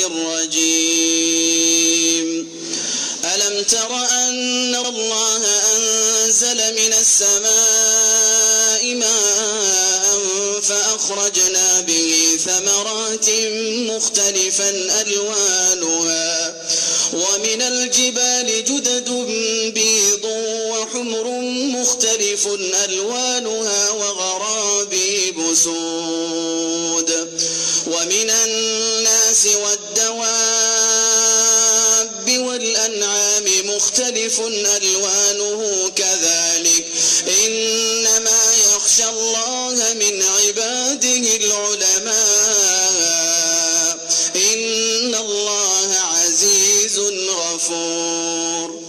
الرجيم. ألم تر أن الله أنزل من السماء ماء فأخرجنا به ثمرات مختلفا ألوانها ومن الجبال جدد بيض وحمر مختلف ألوانها وغرابيب سود ومن الناس والدواب والأنعام مختلف ألوانه كذلك إنما يخشى الله من عباده العلماء إن الله عزيز غفور.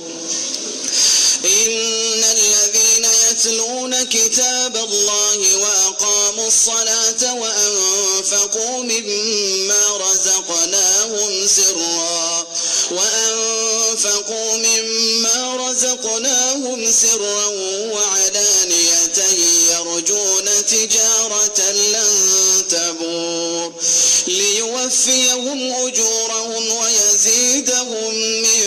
إن الذين يتلون كتاب الله وأقاموا الصلاة وأنفقوا مما رزقناهم سرا وعلانية يرجون تجارة لن تبور ليوفيهم أجورهم ويزيدهم من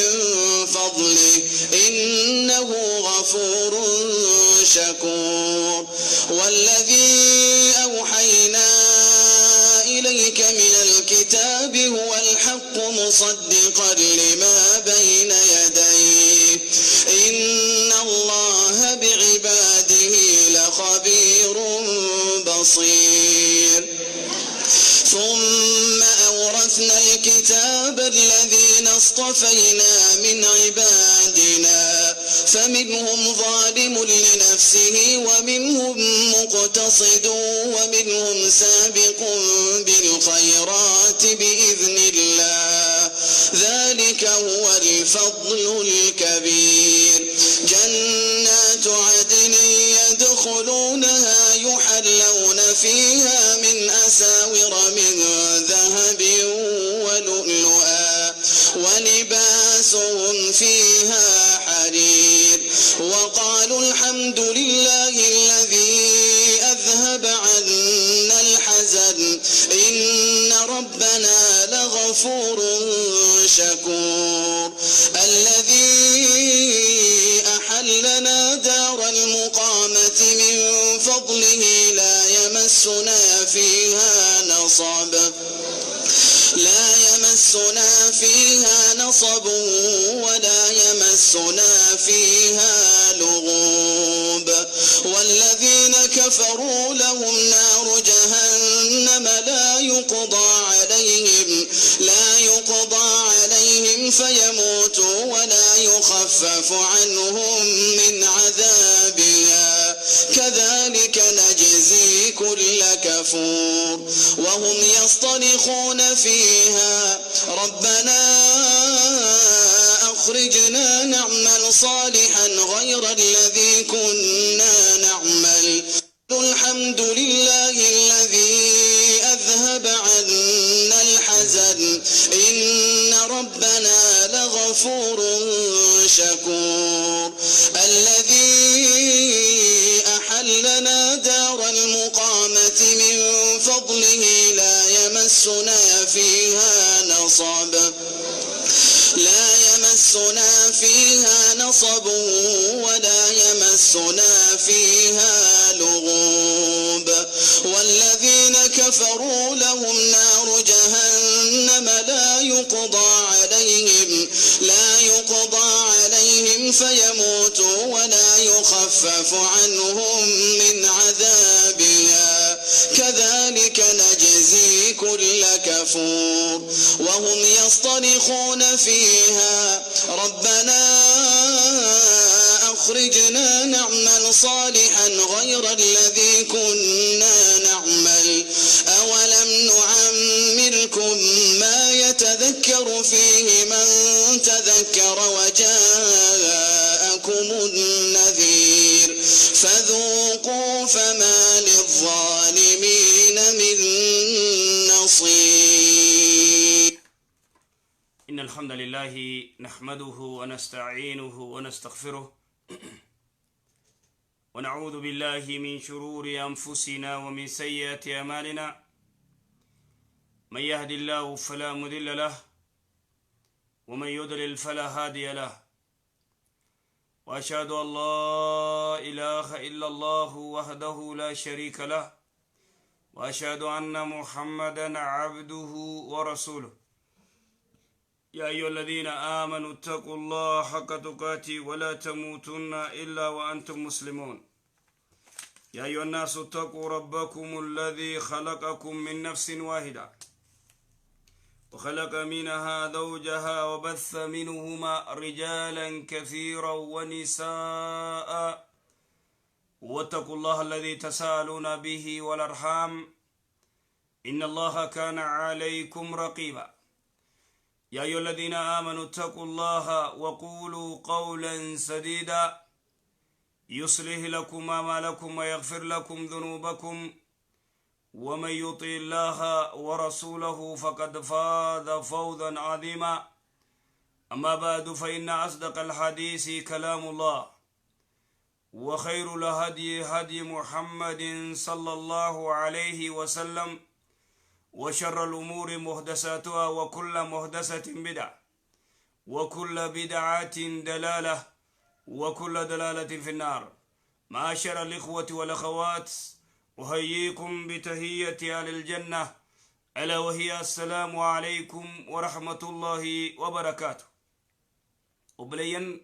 فضله إنه غفور شكور. والذي أوحينا إليك من الكتاب هو الحق مصدقا لما بين يديه إن الله بعباده لخبير بصير. ثم أورثنا الكتاب الذين اصطفينا من عبادنا فمنهم ظالم لنفسه ومنهم مقتصد ومنهم سابق بالخيرات بإذن الله ذلك هو الفضل الكبير. جنات عدن يدخلونها يحلون فيها من أساور من ذهب ولؤلؤا ولباسهم فيها حرير. وقالوا الحمد لله الذي أذهب عنا الحزن إن ربنا لغفور شكور. الذي أحلنا دار المقامة من فضله لا يمسنا فيها نصب ولا يمسنا فيها لغوب. والذين كفروا لهم نار جهنم لا يقضى عليهم فيموتوا ولا يخفف عنهم من عذابها كذلك نجزي كل كفور. وهم يصطرخون فيها ربنا أخرجنا نعمل صالحا غير الذي كنا نعمل. الحمد لله الذي أذهب عنا الحزن إن ربنا لغفور شكور. الذي أحلنا دار المقامة من فضله لا يمسنا فيها نصب ولا يمسنا فيها لغوب. والذين كفروا لهم نار جهنم لا يقضى عليهم فيموتوا ولا يخفف عنهم من عذابها كذلك نجزي كل كفور. وهم يصطرخون فيها ربنا أخرجنا نعمل صالحا غير الذي كنا نعمل أولم نعمركم ما يتذكر فيه من تذكر وجاءكم النذير فذوقوا فما للظالمين من نصير. إن الحمد لله نحمده ونستعينه ونستغفره ونعوذ بالله من شرور أنفسنا ومن سيئات أعمالنا. من يهد الله فلا مضل له ومن يضلل فلا هادي له، وأشهد أن لا إله إلا الله وحده لا شريك له، وأشهد أن محمدا عبده ورسوله. يا أيها الذين آمنوا اتقوا الله حق تقاته ولا تموتن إلا وأنتم مسلمون. يا أيها الناس اتقوا ربكم الذي خلقكم من نفس واحدة وخلق منها زوجها وبث منهما رجالا كثيرا ونساء، واتقوا الله الذي تساءلون به والأرحام إن الله كان عليكم رقيبا. يا أيها الذين آمنوا اتقوا الله وقولوا قولا سديدا يصلح لكم أعمالكم ويغفر لكم ذنوبكم، ومن يطع الله ورسوله فقد فاز فوزا عظيما. أما بعد، فإن أصدق الحديث كلام الله، وخير الهدي هدي محمد صلى الله عليه وسلم، وشر الأمور محدثاتها، وكل محدثة بدعة، وكل بدعة دلالة، وكل دلالة في النار. معاشر الإخوة والأخوات، أحييكم بتهية أهل الجنة، ألا وهي السلام عليكم ورحمة الله وبركاته. Obboleeyyan،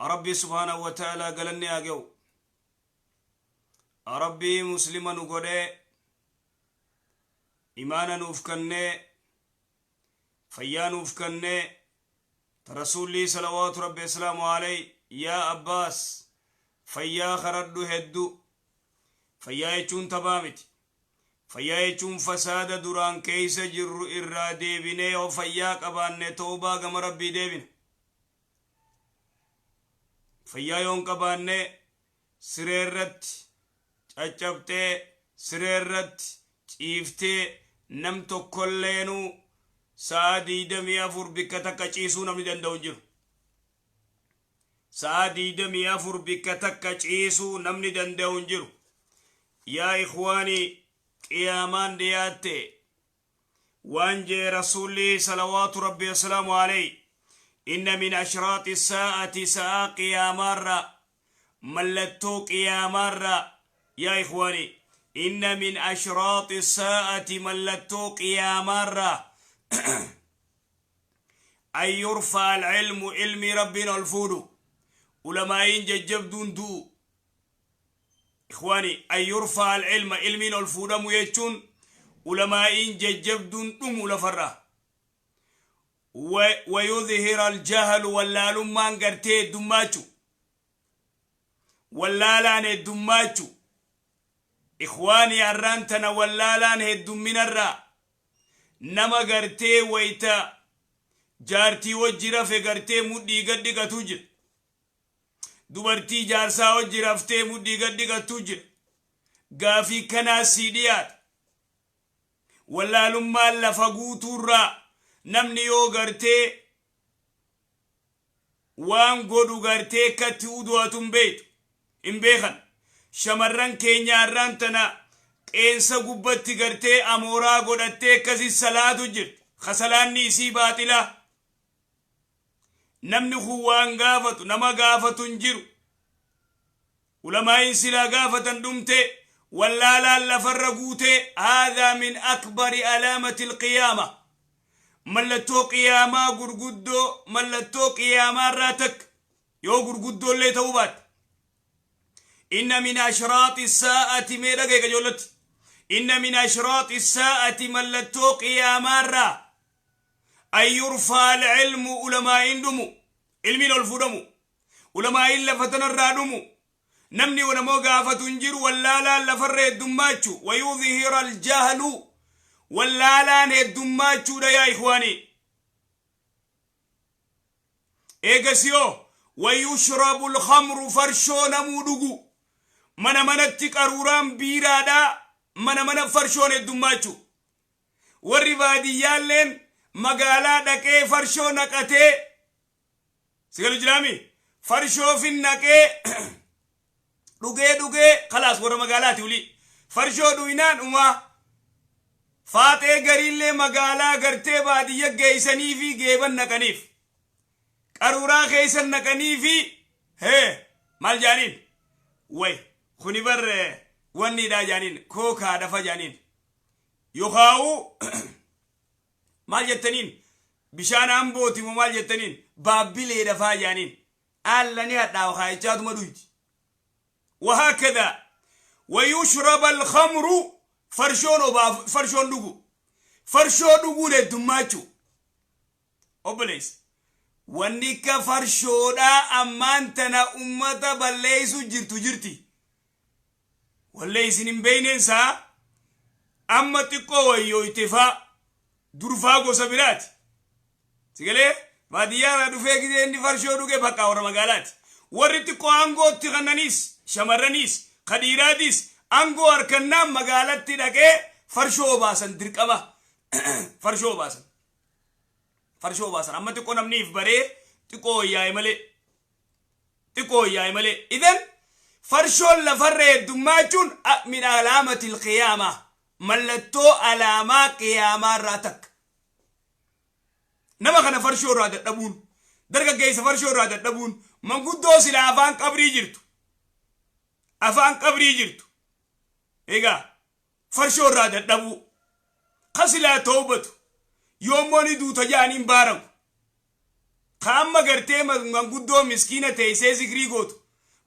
ربي سبحانه وتعالى galanni haa ga'u. Rabbii muslima nu godhee, imaana nuuf kennee, fayyaa nuuf kennee, rasuulli صلوات ربي وسلامه عليه "Yaa Abbaas, fayyaa karadhu heddu." Fayyaa jechuun taphaa miti. Fayyaa jechuun fasaada duraan keeysa jirru irraa deebinee, yoo fayyaa qabaanne toobaa gama Rabbii deebina. Fayyaa yoon qabaanne siree irratti caccabtee, siree irratti ciiftee, nam tokkolleenuu sa'a 24 bikka takka ciisuu namni danda'u hin jiru. Sa'a 24 bikka takka ciisuu namni danda'u hin jiru. Yaa إخواني, qiyaamaan dhiyaatte waan jee rasuulli صلوات ربي وسلامه عليه: إن من أشراط الساعة, sa'a qiyaamaarra, mallattoo qiyaamaarra, yaa إخواني, إن من أشراط الساعة, mallattoo qiyaamaarra, أن يرفع العلم, ilmi Rabbiin ol fuudhu, ulamaa'iin jajjabduun du'u. إخواني, أن يرفع العلم, ilmiin ol fuudhamu jechuun ulamaa'iin jajjabduun dhumu lafarra. ويظهر الجهل, wallaalummaan gartee heddummaachuu, wallaalaan heddummaachuu. إخواني, arraan tana wallaalaan heddumminarraa nama gartee wayta jaartii wajji rafe gartee mudhii gad dhiqatuu jira, dubartii jaarsaa wajji raftee mudhii gad dhiqatuu jira. Gaafii kanaas sii dhiyaata. Wallaalummaan lafa guutuurraa namni yoo gartee waan godhu gartee akkatti udu'atu hin beektu, hin beekan. Shamarran keenya har'aan tana qeensa gubbatti gartee amooraa godhattee akkasi salaatu jirti. Kasalaanni isii baaxilaa. Namni kun waan gaafatu, nama gaafatu hin jiru. Ulamaa'iin silaa gaafatan dhumte, wallaalaan lafarra guutee. هذا من أكبر علامة القيامة, mallattoo qiyaamaa gurguddoo, mallattoo qiyaamaa irraa takka, yoo gurguddoollee ta'uu baatte. إن من أشراط الساعة, mee dhagaye qajeellotti, إن من أشراط الساعة, mallattoo qiyaamaarraa, أن يرفع العلم, ulamaa'iin dhumu, ilmiin ol fuudhamu, ulamaa'iin lafa tanarraa dhumu, namni namoo gaafatu hin jiru, wallaalaan lafarra heddummaachuu. ويظهر الجهل, wallaalaan heddummachuudha. Yaa إخواني, eegasiyoo ويشرب الخمر, farshoo namuu dhugu, mana manatti qaruuraan biiraadhaa, mana mana farshoon heddummaachuu. Warri baadiyyaalleen magaalaa dhaqee farshoo naqatee, sigalu jiraami, farshoo fin naqee dhugee dhugee, خلاص. Warra magaalaati ulii farshoo dhuginaan umaa. Faaxee gariillee magaalaa gartee baadiyya geeysanii fi geeban naqaniif. Qaruuraa keeysan naqanii fi hee maal jaaniin? Way kuni bar wanniidhaa jaaniin, kookaa dhafa jaaniin. Yookaa'u maal jettaniin, bishaan Ambooti moo maal jettaniin, baabbilee dhafaa jaaniin. Allani hadhaawa kaayichaatuma dhuyti. وهكذا ويشرب الخمر farshoon obaaf, farshoon dhugu, farshoo dhuguun heddummaachuu. Obboleessa, wanni ka farshoodhaa ammaan tana ummata balleeysu jirtu jirti. Wallee isin hin beeyneensaa amma xiqqoo wayyooyte faa, durfaa gosa biraati. Sigalee baadiyyaa dhufee gidee inni farshoo dhuge bakka warra magaalaati. Warri xiqqoo aangootti kannaniis, shamarraniis, kadhiiraatis aangoo harkannaan magaalatti dhaqee farshoo obaasan, dirqama farshoo obaasan. Farshoo obaasan amma xiqqoo namni if baree xiqqoo wayyaa'e malee. Xiqqoo wayyaa'e malee. Idan farshoon lafarra heddummachuun من علامة القيامة, mallattoo alaamaa qiyaamaa irraa takka. Nama kana farshoo irraa dadhabuun, dargaggeessa farshoo irraa dadhabuun, manguddoo sila afaan qabrii jirtu. Afaan qabrii jirtu. Egaa farshoo irraa dadhabuu. Ka silaa toobatu. Yoommoo ni duuta jaaniin baaramu. Ka amma gartee manguddoo miskiina teessee zikrii gootu.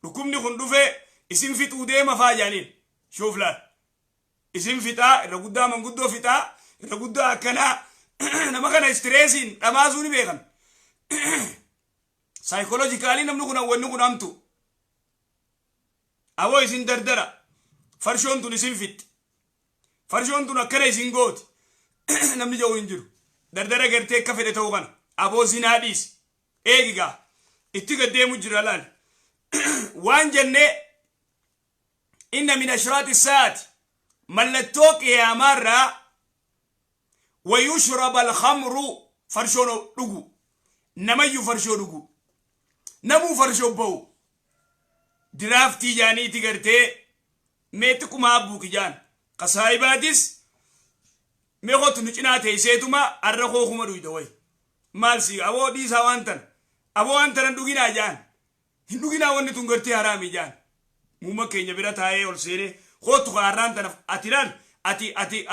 Dhukkubni kun dhufee isin fixuu deema faa jaaniin. Shuuf laal. Isin fixaa, irra guddaa manguddoo fixaa, irra guddaa akkanaa, nama kana stressiin dhamaasuu ni beekan. Psychologically namni kun, wanni kun hamtu. Aboo, isin dardara. Farshoon tun isin fixxi. Farshoon tun akkana isin gooti. Namni jedhu hin jiru. Dardara gartee akka fedhe ta'uu kana. Aboo, zinaa dhiisi. Eegigaa. Itti gaddeemu jira laal. Waan jennee, إن من أشراط الساعة, mallattoo qiyaamaarraa, ويشرب الخمر, farshoon dhugu, namayyuu farshoo dhugu, namuu farshoo ba'u, diraaftii jaaniiti gartee mee xiqqumaa abbuuki jaan kasaayibaatis mee kotu nu cinaa teesseetuma arra kookuma dhuyda. Way maal si, aboo dhiisaa waan tana, aboo waan tana dhuginaa jaan, hin dhuginaa, wanni tun gartee haraami jaan. Muuma keenya bira taa'ee ol seenee kootu kaarraan tana ati laal,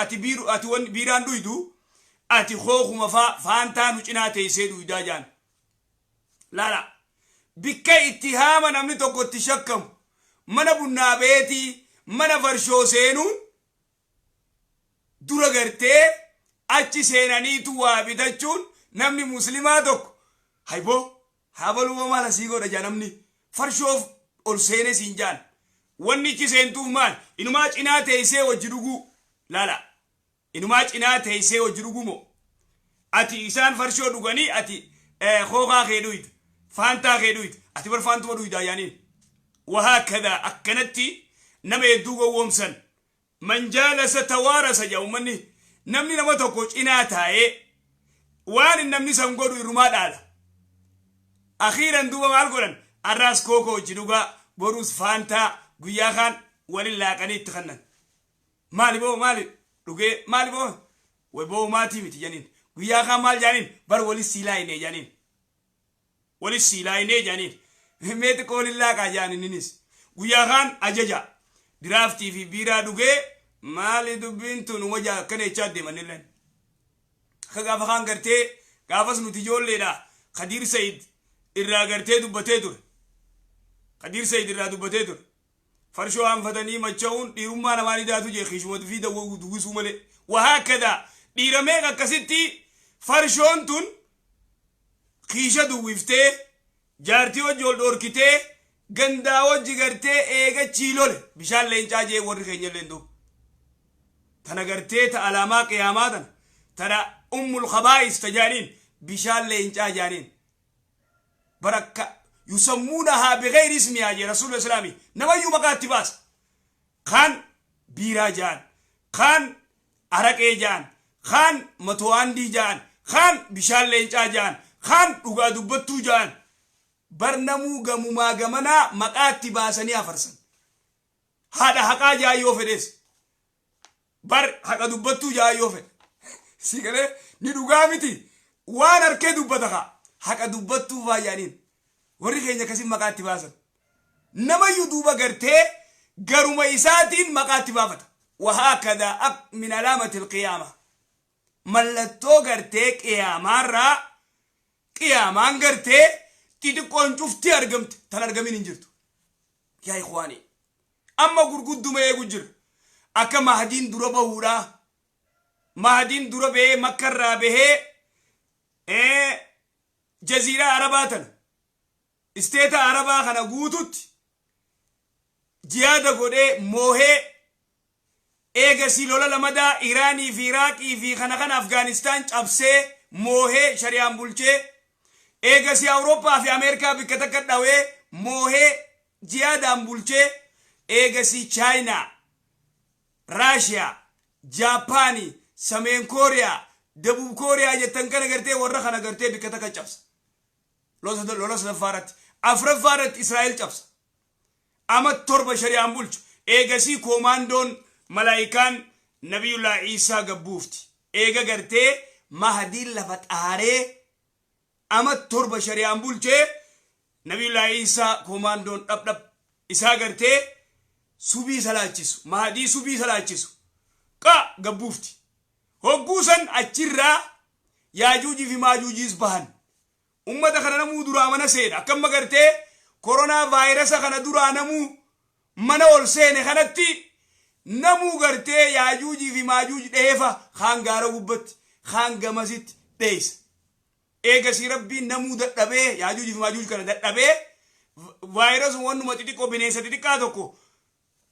ati biiru, ati wanni biiraan dhuydu, ati kookuma faa faantaa nu cinaa teessee dhuydaa jaan. Laala, bikka itti haama namni tokko itti shakkamu, mana bunnaa beetii, mana farshoo seenuun dura gartee achi seenaniitu waa bitachuun, namni muslimaa tokko hayboo habaluu maal asii godha jaa. Namni farshoof ol seene siin jaan, wanni ichi seentuuf maal? Inumaa cinaa teessee wajji dhuguu. Laala, inumaa cinaa teessee wajji dhuguu moo ati isaan farshoo dhuganii, ati kookaa kee dhuyda, faantaa kee dhuyda, ati bar faantuma dhuydaa yaaniin. وهكذا akkanatti nama hedduu gowwoomsan. من جالس توارث jaa ummanni. Namni nama tokko cinaa taa'ee waan namni san godhu irrumaa dhaala. Akhiiran duuba maal godhan? Arraas kookoo hojii dhugaa, boruus faantaa, guyyaa kaan walin laaqanii itti kannan. Maali boo, maali dhugee, maali boo, way boo maatii miti janiin. Guyyaa kaan maal jaaniin? Bar walis siilaayinee jaaniin, walis siilaayinee jaaniin, mee xiqqoo walin laaqaa jaaniin. Innis guyyaa kaan ajaja diraaftii fi biiraa dhugee, maali dubbiin tun waja akkana jechaa deemanilleen. Akka gaafa kaan gartee gaafas nuti ijoolleedha, Kadiir Sayid irraa gartee dubbatee ture. Kadiir Sayid irraa dubbatee ture. Farshoo hanfatanii macha'uun dhiirummaa namaa ni daatu jee, kiishuma fi duwwisuu malee. وهكذا dhiira meeqa akkasitti farshoon tun kiisha duwwiftee, jaartii wajji ol dhoorkitee, gandaa wajji gartee eega chiilole bishaan leencaa jee warri keenya illee duuba. Tana gartee ta alaamaa qiyaamaa tana, tana أم الخبائث tajaaniin, bishaan leencaa jaaniin. Barakka يسمونها بغير اسمها jee rasuulli islaamii. Namayyuu maqaatti baasa. Kaan biiraa jaan, kaan araqee jaan, kaan mato'aandii jaan, kaan bishaan leencaa jaan, kaan dhugaa dubbattuu jaan. Barnamuu gamumaa gamanaa maqaatti baasanii afarsan. Haadha haqaa jaan yoo fedhes. Bar haqa dubbattuu jaayyoo fedhe. Si galee ni dhugaa miti. Waan harkee dubbata kaa. Haqa dubbattuu faayyaaniin. Warri keenya akkasiin maqaa itti baasan. Namayyuu duuba gartee garuma isaatiin maqaa itti baafata. Wahaakadaa min alaamati alqiyaama. Mallattoo gartee qiyaamaarraa qiyaamaan gartee xixiqqoon cuftii argamte tan argamin hin jirtu. Yaa ikhwaanii. Amma gurgudduma eegu jira. Akka Mahdiin dura bahuudha. Mahdiin dura bahee Makkarraa bahee jaziiraa Arabaa tana isteeta Arabaa kana guututti jihaada godhee moohee eegasii lola lamadaa Iraanii fi Iraaqii fi kana kana Afgaanistaan cabsee moohee shari'aan bulchee eegasii Awurooppaa fi Ameerikaa bikka takka dhawee moohee jihaadaan bulchee eegasii Chaayinaa, Raashiyaa, Jaapaanii, Sameen Kooriyaa, Dabub Kooriyaa jettan kana gartee warra kana gartee bikka takka cabsa. Lola sadaffaa irratti. Afuraffaa irratti Israa'el cabsa. Ama 7 shari'aan bulchu. Eegasii koomaandoon malaayikaan Nabiyullaa Iisaa gabbuufti. Eega gartee Mahdiin lafa xaaree ama 7 shari'aan bulchee Nabiyullaa Iisaa koomaandoon dhab dhab isaa gartee subii salaachisu. Mahdii subii salaachisu. Qa gabbuufti. Hogguu san achirraa Yaajuujii fi Maajuujiis bahan. Ummata kana namuu duraa mana seena. Akkamma gartee koronaa vaayirasa kana duraa namuu mana ol seene kanatti namuu gartee Yaajuujii fi Maajuuj dheefa kaan gaara gubbatti kaan gamasitti dheeysa. Eegasii Rabbiin namuu dadhabee Yaajuujii fi Maajuuj kana dadhabee vaayirasuma wannuma xixiqqoo bineensa xixiqqaa tokko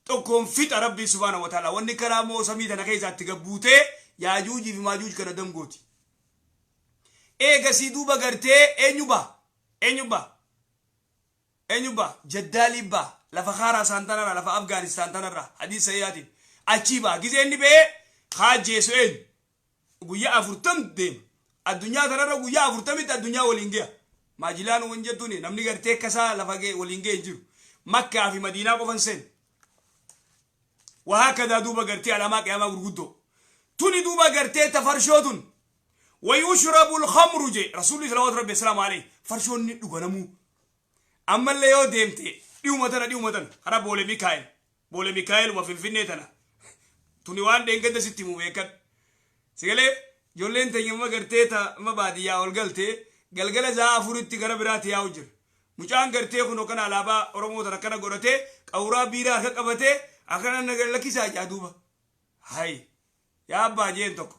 tokkoon fixa Rabbiin subhaanahu wa ta'ala. Wanni karaa moo samii tana keessaa itti gabbuutee Yaajuujii fi Maajuuj kana damgooti. Eegasii duuba gartee eenyu ba'a? Eenyu ba'a? Eenyu ba'a? Jaddaalii ba'a. Lafa Kaaraasaan tanarraa, lafa Afgaanistaan tanarraa, hadiis sahiihaatiin. Achii ba'a. Gizee inni ba'ee kaajjeessu eenyu? Guyyaa 40 deema. Addunyaa tanarra guyyaa 40tti addunyaa waliin ga'a. Maajilaan wan jettuuni namni gartee akkasaa lafa waliin ga'e hin jiru. Makkaa fi Madiinaa qofan seenu. Wahaakadaa duuba gartee alaamaa qiyaamaa gurguddoo. Tuni duuba gartee ta farshoo tun. Wayushrabu alkhamru je Rasuulli salawaatu rabbi assalaamu alayhi farshoon ni dhuganamuu. Ammallee yoo deemte dhi'uma tana dhi'uma tana karaa Boole Mikaa'el Boole Mikaa'eluma Finfinnee tana tuni waan dheengadda sitti himu beekadhu. Sigalee ijoolleen teenya amma gartee ta amma baadiyyaa ol galte galgala za'a 4tti gara biraatti yaa'u jira. Mucaan gartee kun kana alaabaa Oromoo tana akkana godhatee qawuraa biiraa harka qabatee akkana na lakkisaa jaa duuba. Hay yaa abbaa jeen tokko.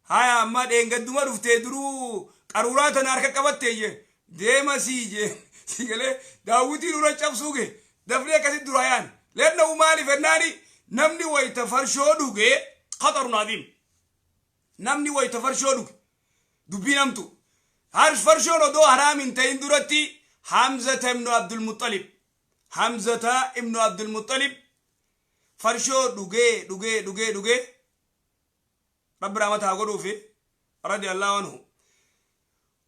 Haya amma dheengadduma dhuftee duruu qaruuraa tana harka qabattee jee deema sii jee sigalee daawwitii nurra cabsuu gee dafnee akkasitti duraa yaani. Leenna'u maaliif ennaani namni wayita farshoo dhuge khatarun aziim. Namni wayita farshoo dhuge dubbii namtu. Farshoon odoo haraam hin ta'in duratti Hamzata ibnu Abdulmuxalib Hamzata ibnu Abdulmuxalib farshoo dhugee dhugee dhugee dhugee Rabbi rahmata haa godhuufi radiyallahu anhu.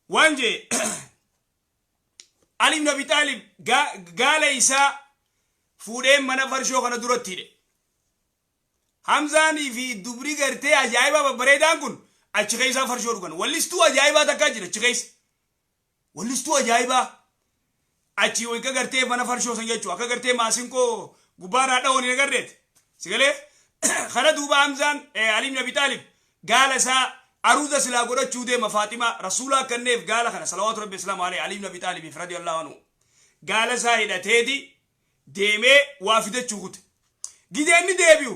Waan jee Ali ibn Abi Xaalib gaala isaa fuudhee mana farshoo kana duratti hidhe. Hamzaanii fi dubri gartee ajaa'ibaa babbareedaan kun achi keessaa farshoo dhugan. Wallistuu ajaa'ibaa takkaa jira achi keessa. Wallistuu ajaa'ibaa. Achi akka gartee mana farshoo san jechuudha. Akka gartee maasinqoo gubbaarraa dha'oon hin agarreeti. Sigalee kana duuba Hamzaan Ali ibn Abi Xaalib gaala isaa aruuza silaa godhachuu deema Faaximaa Rasuulaa kenneef gaala kana salawaatu rabbi islaamu alayhi Ali ibn Abi Xaalibiif radiyallahu anhu. Gaala isaa hidhateeti deemee waa fidachuu kute. Gidee inni deebi'u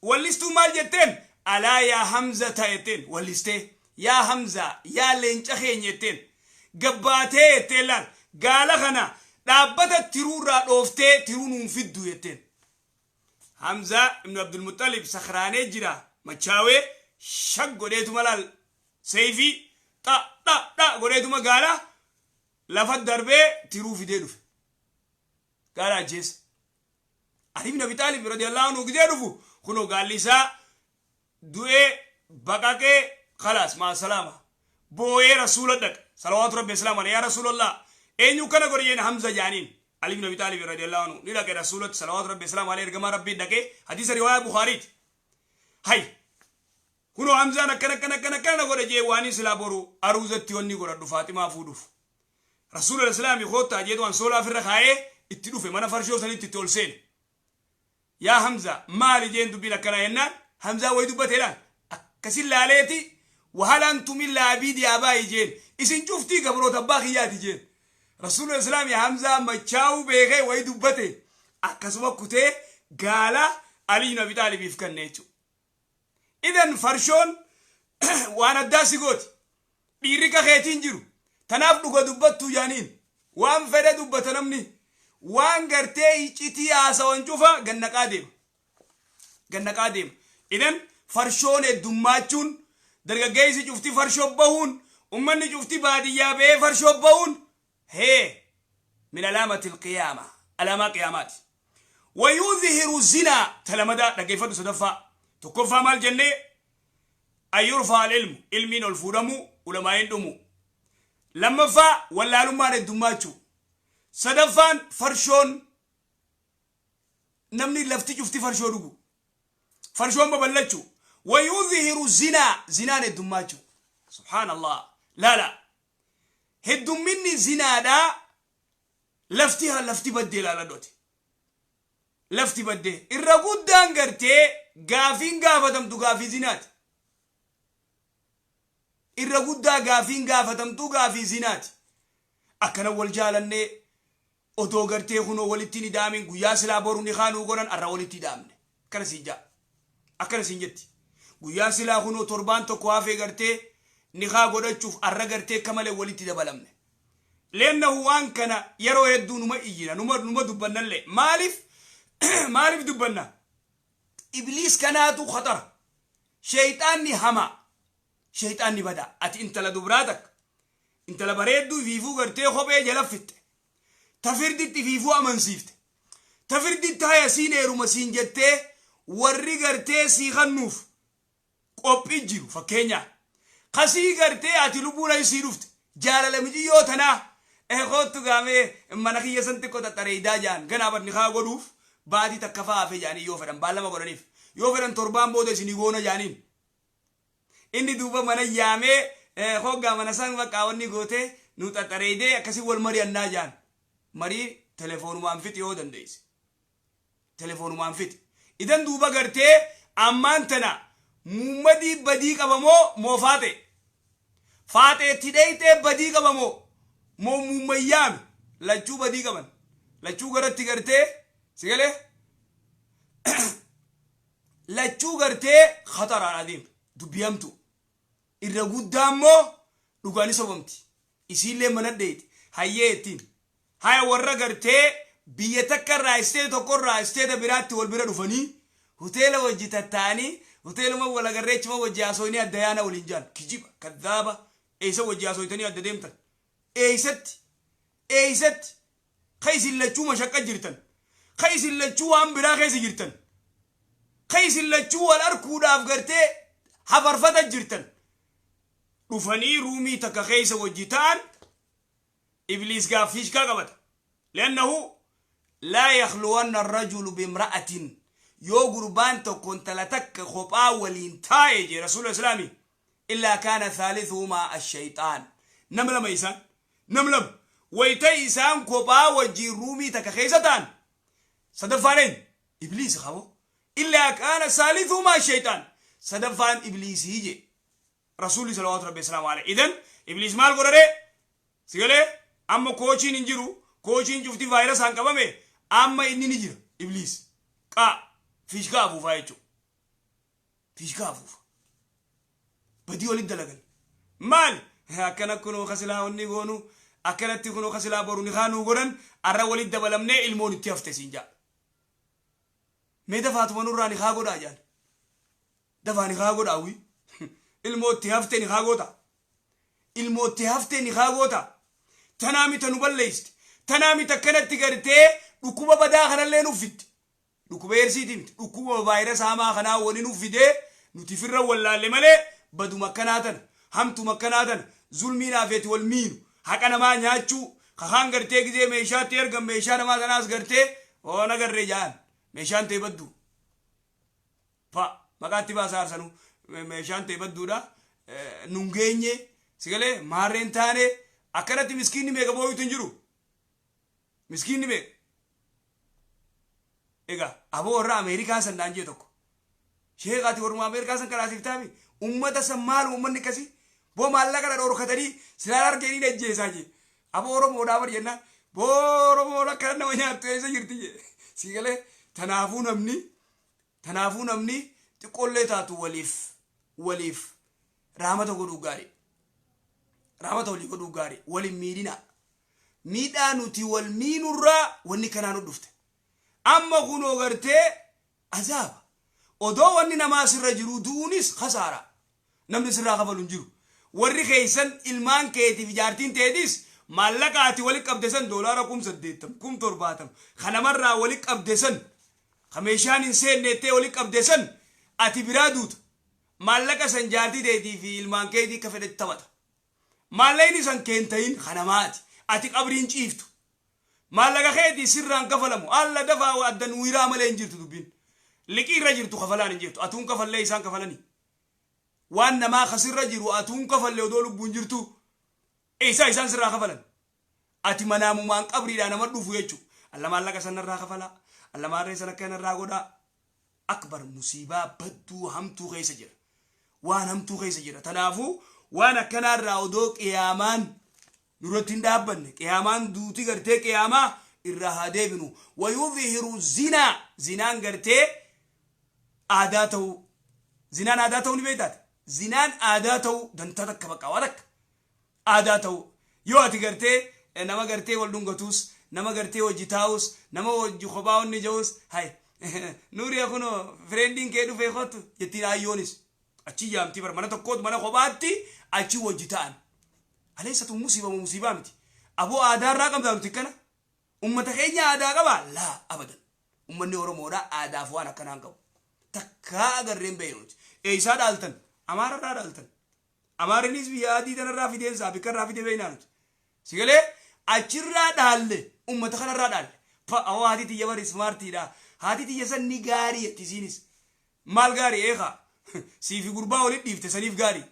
wallistuu maal jetteen alaa yaa Hamza ta jetteen wallistee yaa Hamza yaa leenca keenya jetteen gabbaatee jetteen laal gaala kana dhaabbata tiruurraa dhooftee tiruu nuun fiddu jetteen. Hamza ibn Abdulmuxalib sakraanee jira machaawee shag godheetuma laal seeyfii xa dha dha godheetuma gaala lafa darbee tiruu fidee dhufe. Gaala ajjeese. Ali ibn Abi Xaalib radiyallahu anhu gizee dhufu kunoo gaalli isaa du'ee baqaqee khalaas maa salaama boo'ee rasuula dhaqe salawaatu rabbi islaam alayhi yaa rasuulallah eenyu kana godhe jeen Hamza jaaniin Ali ibn Abi Xaalib radiyallahu anhu ni dhaqe rasuulatti salawaatu rabbi islaam alayhi ergamaa rabbii dhaqe hadiisa riwaayaa Bukaariiti. Hay kunoo Hamzaan akkana akkana akkana akkana godhe jee waan silaa boru aruuzatti wanni godhadhu Faaximaa fuudhuuf. Rasuula Islaamii koottaa jeetu ansoolaa ofirra kaayee itti dhufe, mana farshoo sanitti itti ol seene. Yaa Hamza, maali jeen dubbiin akkanaa jennaan, Hamzaa wayi dubbateedhaan akkasin laaleeti, wahal antum illaa abiidi abaayi jeen, isin cuftii gabroota abbaa kiyyaati jeen. Rasuula Islaamii Hamzaa machaa'uu beekee wayi dubbate akkasuma kutee gaala Aliyyun Abi Xaalibiif kenne jechuudha. Idan farshoon waan addaa si gooti. Dhiirri kakeetiin jiru. Tanaaf dhuga dubbattuu jaaniin. Waan fedhe dubbata namni. Waan gartee iccitii haasawan cufa gannaqaa deema. Gannaqaa deema. Idan farshoon heddummaachuun, dargaggeessi cufti farshoo bahuun, ummanni cufti baadiyyaa ba'ee farshoo bahuun, hee min alaamati alqiyaama, alaamaa qiyaamaati. Wayudhihiru zinaa talamadaa dhaggeeffadhu sadaffaa. Tokkoffaa maal jennee? An yurfaa al-ilmu, ilmiin ol fuudhamuu, ulamaa'iin dhumu. Lammaffaa, wallaalummaan heddummaachuu. Sadaffaan, farshoon, namni lafti cufti farshoo dhugu, farshoon babal'achuu. Wayudhihiru zinaa, zinaan heddummaachuu. Subhaanallah, laala, heddumminni zinaadhaa, lafti baddee ilaaladhooti. Lafti baddee irra guddaan gartee gaafiin gaafatamtu gaafii zinaati. Irra guddaa gaafiin gaafatamtu gaafii zinaati. Akkana wal jaalannee odoo gartee kunoo walitti hin ida'amin, guyyaa silaa boru ni kaanuu godhan arra walitti ida'amne. Akkana siin jaa. Akkana siin jetti. Guyyaa silaa kunoo torbaan tokko hafee gartee nikaa godhachuuf arra gartee akka malee walitti dabalamne. Leennahu waan kana yeroo hedduu numa iyyina, numa dubbannallee. Maaliif dubbanna? Ibliis kanaatu khaxara. Sheeyxaanni hamaa. Sheeyxaanni badaa. Ati intala dubraa takka, intala bareedduu ifiifuu gartee kophee jala fixxe. Ta firditti ifiifuu amansiifte. Ta firditti haya siin heeruma siin jettee warri gartee sii kannuuf qophii jiru fakkeenyaa. Kasii gartee ati lubbuun sii dhufte. Jaalala miciyyoo tanaa. Koottu gaamee mana kiyya san xiqqoo xaxxareeydaa jaan, ganaa bar nikaa godhuuf baatii takka fa'aa hafe jaanii, yoo fedhan baallama godhaniif. Yoo fedhan torbaan booda isinii goona jaaniin. Inni duuba mana yaamee hoggaa mana san bakka wanni gootee nu xaxxareeydee akkasii wal mari'annaa jaan. Marii telefoonumaan fixi yoo dandeesse. Telefoonumaan fixi. Idan duuba gartee ammaan tana muummadii badii qabamoo moo faaxee? Faaxeetti dheeyxee badii qabamoo moo muummayyaame? Lachuu badii qaban. Lachuu garatti gartee si galee? Lachuu gartee khataraan adeema. Dubbii hamtuu. Irra guddaa immoo dhugaan sobamti. Isiillee mana dheeyxe. Hayyee ittiin. Haya, warra gartee biyya takka irraa, isteeta tokko irraa isteeta biraatti wal bira dhufanii hoteela wajji tatta'anii, hoteeluma wal agarree achuma wajji haasoynee adda yaana waliin jaan. Kijiba kadhaaba, eessa wajji haasoytanii adda deemtan? Eessatti? Eessatti? Ka isin lachuu mashaqqa jirtan, ka isin lachuu waan biraa keessa jirtan, ka isin lachuu wal arkuudhaaf gartee hafarfata jirtan, dhufanii roomii takka keessa wajji ta'an. Ibliis gaaf fiishkaa qabata. Liannahu laa yakhluwanna arrajulu bimra'atin, yoo gurbaan tokko intala takka kophaa waliin taa'e jee Rasuula Islaamii, illaa kaana thalithuhumaa ashayxaan. Nam lama isaan, nam lama wayta isaan kophaa wajjiin roomii takka keessa ta'an, sadaffaan eenyu? Ibliis qabo. Illaa kaana thalithuhumaa ashayxaan, sadaffaan Ibliisii jee Rasuulli salawaatu rabbi wasalaamu alayhi. Idan Ibliis maal godhare si galee? Amma koochiin hin jiru, koochiin cufti vaayirasaan qabame. Amma inni ni jira. Ibliis qaa fiishkaa afuufaa jechuudha. Fiishkaa afuufa, badii walitti dalagan. Maali akkana kunoo kasilaa wanni goonu akkanatti, kunoo kasilaa boru ni kaanuu godhan arra walitti dabalamnee ilmoon itti hafte siin jaa. Mee dafaatuma nurraa ni kaa godhaa jaan. Dafaa ni kaa godhaa wi. Ilmoo itti haftee ni kaa goota. Ilmoo itti haftee ni kaa goota. Tanaa mita nu balleessite. Tanaa mita akkanatti gartee dhukkuba badaa kanallee nuuf fidde. Dhukkuba eersiitii miti. Dhukkuba vaayirasa hamaa kanaa wani nuuf fidee nuti firra wallaalle malee baduma akkanaa tana. Hamtuma akkanaa tana. Zulmii naafeeti wal miinu. Haqa namaa nyaachuu. Kakaan gartee gizee meeshaatti ergan meeshaa namaa tanaas gartee oon agarree jaan. Meeshaan ta'e baddu. Pa. Maqaatti baasaa arsanu meeshaan ta'e badduudha. Nun geenye sigalee maarreen taane akkanatti miskiinni meeqa booyutu hin jiru. Miskiinni meeqa. Egaa aboo warra Ameerikaa san naan jee tokko. Sheekaati warruma Ameerikaa san karaa siif taami. Ummata san maal uummanni akkasii? Boo maallaqa na dhorkatanii silaan arganii ajjeesaa jee. Aboo Oromoodhaa bar jennaan. Boo Oromoon akkana nama nyaattu eessa jirti jee. Sigalee tanaafuu namni xiqqoollee taatu waliif raamata godhuu gaarii. Raamata walii godhuu gaarii. Waliin miidhina. Miidhaa nuti wal miinurraa wanni kanaa nu dhufte. Amma kunoo gartee azaaba. Odoo wanni namaa sirra jiru du'uunis kasaara. Namni sirraa kafalu hin jiru. Warri keeysan ilmaan keetiif jaartiin teetis maallaqa ati wali qabde san, doolaara 80,000, 70,000 kanamarraa wali qabde san, ka meeshaan hin seenne wali qabde san, ati biraa duuta. Maallaqa san jaartii teetii fi ilmaan keetii akka fedhetti taphata. Maallaqni san keen ta'in kanamaati. Ati qabriin ciiftu. Maallaqa keetii sirraan kafalamu. Alla dafaa addan wiiraa malee hin jirtu dubbiin. Liqii irra jirtu kafalaan hin jirtu. Atuun kafallee isaan kafalanii. Waan namaa kasirra jiru atuun kafallee odoo lubbuun jirtu. Eessaa isaan sirraa kafalan? Ati manaamumaan qabriidhaa nama dhufu jechuudha. Alla maallaqa sanarraa kafalaa. Alla maarree sana akkanarraa godhaa. Akbar musiibaa badduu hamtuu keessa jira. Waan hamtuu keessa jira. Tanaafuu waan akkanaarraa odoo qiyaamaan nurratti hin dhaabbanne, qiyaamaan duuti gartee qiyaamaa irraa haa deebinu. ويظهر الزنا, zinaan gartee aadaa ta'uu. Zinaan aadaa ta'uu ni beektaati. Zinaan aadaa ta'uu dantaa takka bakka waa takka aadaa ta'uu. Yoo ati gartee nama gartee wal dhungatuus, nama gartee hojii taa'us, nama hojii kophaa onni ja'us, hay nuuriya kunoo friendiin kee dhufee kottu jettiin, ayyoonis achi yaamtii bar mana tokkootu mana kophaatti achi wajji ta'an. Aleessatu musiiba moo musiibaa miti? Aboo aadaarraa qabdaa nuti kana? Ummata keenya aadaa qabaa? Laa, abadan. Ummanni Oromoodhaa aadaaf waan akkanaan qabu. Takkaa agarreen beeynu nuti. Eessaa dhaaltan? Amaararraa dhaaltan. Amaarinis biyya adii tanarraa fideensaa bikkarraa fide beeynaa nuti. Sigalee achirraa dhaalle, ummata kanarraa dhaalle. Awoo haati tiyya bari smartiidha. Haati tiyya san ni gaarii jetti isiinis. Maal gaarii eekaa? Siifi gurbaa walitti dhiifte saniif gaarii.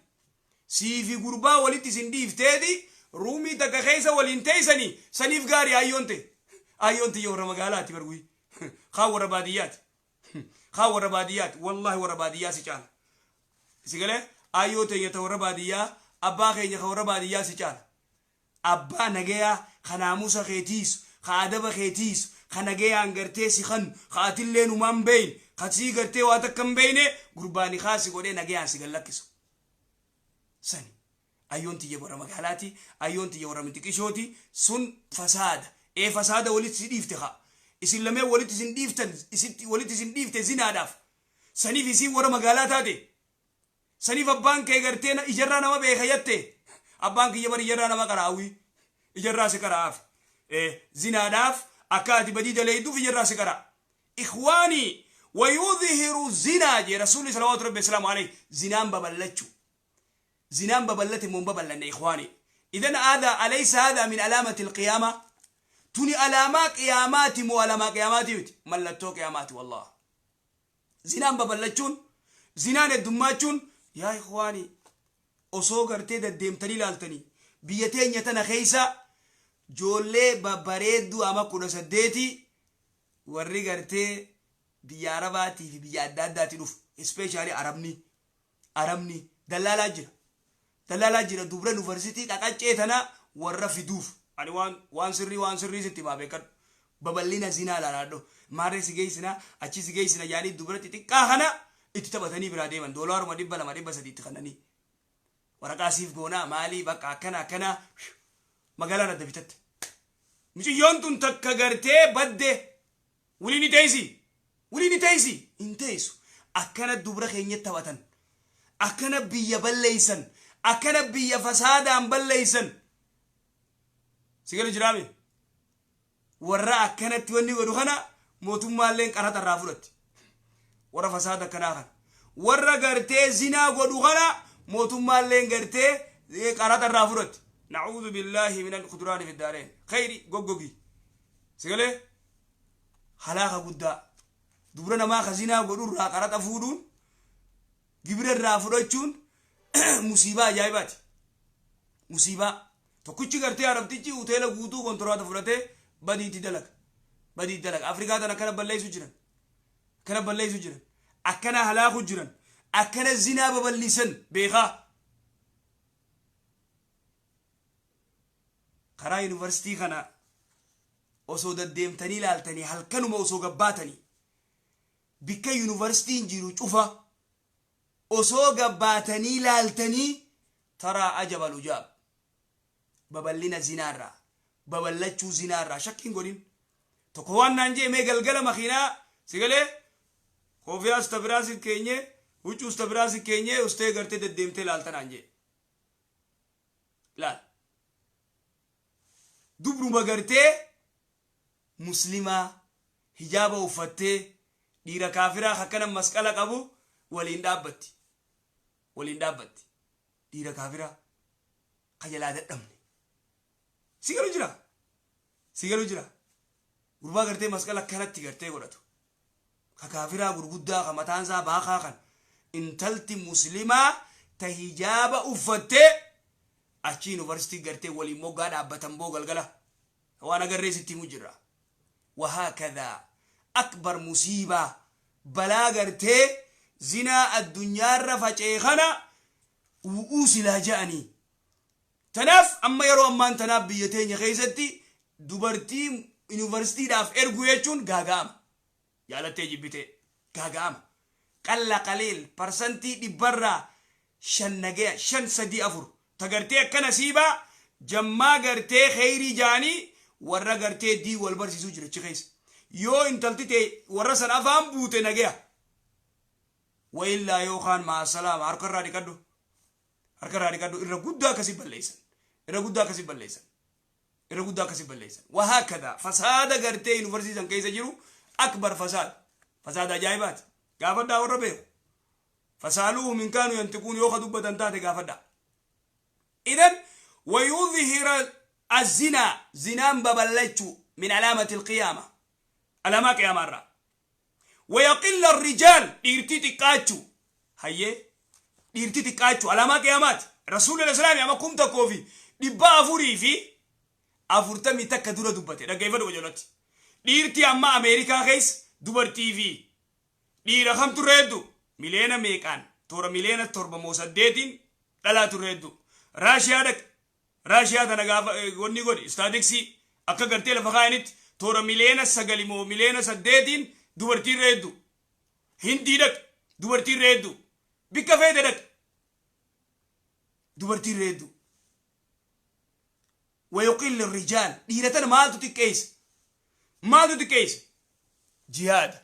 Siifi gurbaa walitti isin dhiifteeti roomii takka keessa waliin teessanii saniif gaarii ayyoon ta'e. Ayyoon tiyya warra magaalaati bargui. Kaan warra baadiyyaati. Kaan warra baadiyyaati. Wallaahi warra baadiyyaa si caala. Si galee ayyoo teenya ta warra baadiyyaa, abbaa keenya ka warra baadiyyaa si caala. Abbaa nagayaa ka naamusa kee tiisu, ka adaba kee tiisu, ka nagayaan gartee si kanu, ka atillee numaan beeyne, ka sii gartee waa takka hin beeyne, gurbaani kaasi godhee nagayaan si gallakkisu. Sani. Ayyoon tiyya warra magaalaati, ayyoon tiyya warra mixiqishooti, sun fasaada. Ee, fasaada walitti si dhiifte haa. Isin lameen walitti isin dhiiftan, isitti walitti isin dhiifte zinaadhaaf. Saniif isiin warra magaalaa taate. Saniif abbaan kee gartee ijarraa nama beeka jette. Abbaan kiyya bari ijarraa nama qaraawwi. Ijarraa si qaraa'aaf. Zinaadhaaf akka ati badii daleeyduuf ijarraa si qaraa. إخواني، ويظهر الزنا jee Rasuulli صلوات ربي وسلامه عليه, zinaan babal'achuu. Zinaan babal'ate moo babal'anne إخواني؟ إذن هذا أليس هذا من علامة القيامة؟ Tuni alaamaa qiyaamaati moo alaamaa qiyaamaati miti? Mallattoo qiyaamaati والله. Zinaan babal'achuun, zinaan heddummachuun, yaa إخواني, osoo gartee deddeemtanii ilaaltanii biyya teenya tana keessa joollee babbareedduu ama 18 warri gartee biyya Arabaatii fi biyya adda addaatti dhufu, especially Arabni dallaalaa jira. Dallaalaa jira dubra yuunivarsiitii qaqaccee tana warra fiduuf. Ani waan sirrii sitti himaa, beekadhu. Babal'ina zinaa ilaalaadhu. Maarree si geessina, achi si geessina yaanii dubra xixiqqaa kana itti taphatanii biraa deeman, doolaaruma 200, 300 itti kannanii. Waraqaa siif goonaa maalii bakka akkana akkana magaalaan adda bitatte. Mucayyoon tun takka gartee badde waliin ni teessi. Waliin ni teessi. Hin teessu. Akkana dubra keenya taphatan. Akkana biyya balleeysan. Akkana biyya fasaadaan balleeysan. Si galu jiraame? Warra akkanatti wanni godhu kana mootummaalleen qaraxa irraa fudhatti. Warra fasaada akkanaa kana. Warra gartee zinaa godhu kana mootummaalleen gartee qaraxa irraa fudhatti. نعوذ بالله من الخذلان في الدارين. Khayri goggogi. Si galee? Halaaka guddaa. Dubra namaa ka zinaa godhu irraa qaraxa fuudhuun Gibira irraa fudhachuun musiibaa ajaa'ibaati. Musiibaa tokkichi gartee arabtichi hoteela guutuu kontiraata fudhatee badiitti dalaga. Badiitti dalaga. Afrikaa tana akkana balleessu jiran. Akkana balleessu jiran. Akkana halaaku jiran. Akkana zinaa babal'isan beekaa. Karaa yuunivarsiitii kana osoo deddeemtanii ilaaltanii, halkanuma osoo gabbaatanii, bikka yuunivarsiitiin jiru cufa osoo gabbaatanii ilaaltanii, taraa ajabal ujaab. Babal'ina zinaarraa, babal'achuu zinaarraa shakkiin godhin. Tokko waan naan jee, mee galgala makiinaa sigalee koofiyaas tabiraa si keenye, huccuus tabiraa si keenye, ustee gartee deddeemtee ilaalta naan jee. Laal, dubruma gartee muslimaa hijaaba uffattee dhiira kaafiraa akkana masqala qabu waliin dhaabbatti, waliin dhaabbatti. Dhiira kaafiraa ka jalaa dadhabne si galu jira, si galu jira. Gurbaa gartee masqala akkanatti gartee godhatu ka kaafiraa gurguddaa ka mataan isaa baakaa kan intalti muslimaa ta hijaaba uffattee achi yuunivarsiitii gartee waliin moggaa dhaabbatan. Boo, galgala waan agarree sitti himu jirra. Wahaakadhaa akbar musiibaa balaa gartee zinaa addunyaarra facee kana u'uu silaa ja'anii. Tanaaf amma yeroo ammaan tanaaf biyya teenya keessatti dubartii yuunivarsiitiidhaaf ergu jechuun gaaga'ama. Jaalattee jibbitee gaaga'ama. Qalla qaliil parsantii dhibbarraa shan nagaya, shan, sadii, afur ta gartee akka nasiibaa jammaa gartee kheyrii ja'anii warra gartee dii wal barsiisuu jira achi keessa. Yoo intalti ta'e warra san afaan buute nagaya. Wayillaa yookaan maasalaama, harka irraa dhiqadhu. Harka irraa dhiqadhu. Irra guddaa akkasii balleessan. Irra guddaa akkasii balleessan. Irra guddaa akkasii balleessan. Wahaakada fasaada gartee yuunivarsiitii san keessa jiru akbar fasaada. Fasaada ajaa'ibaati. Gaafadhaa warra beeku. Fasaaluuhum in kaanuu yantiquun, yoo ka dubbatan taate gaafadhaa. Idan wayudhhira azinaa, zinaan babal'achuu, min alaamati alqiyaama, alaamaa qiyaamaa irraa. Wayaqilla rijaal, dhiirtii xiqqaachuu. Hayyee, dhiirtii xiqqaachuu alaamaa qiyaamaati. Rasuulli islaami ama 1441 dura dubbate. Dhaggeeffadhu qajeelatti. Dhiirtii amma Ameerikaa keessa dubartii fi dhiira kamtu irra hedduu? Miliyoona meeqaan, toora miliyoona 7 moo 8n dhalaatu irra hedduu. Raashiyaa dhaqe. Raashiyaa tana gaafa wanni godhi istaatiksii akka gartee lafa kaayanitti toora miliyoona 9 moo miliyoona 8n dubartii irra hedduu. Hindii dhaqe, dubartii irra hedduu. Bikka feete dhaqe, dubartii irra hedduu. Wayuqilli rijaal, dhiira tana maaltu xiqqeessa? Maaltu xiqqeessa? Jihaada,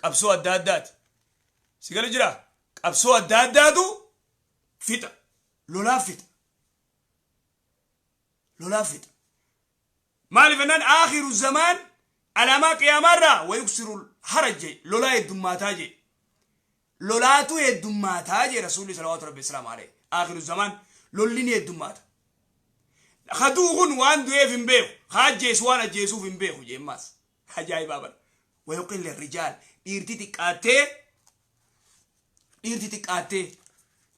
qabsoo adda addaati. Si galu jira? Qabsoo adda addaatu fixa. Lolaaf fixa, lolaaf fixa. Maaliif jennaan, aakhiru zamaan alaamaa qiyaamaarraa wayuksiru haraj jee, lolaa heddummaataa jee, lolaatu heddummaataa jee Rasuulli salawaatu rabbi islaamu alayhi. Aakhiru zamaan lolli ni heddummaata. Kaduu kun waan du'eef hin beeku, ka ajjeesu waan ajjeesuuf hin beeku jeemmaas. Ajaa'ibaa bara. Wayuqilli rijaal, dhiirti xiqqaattee, dhiirti xiqqaattee,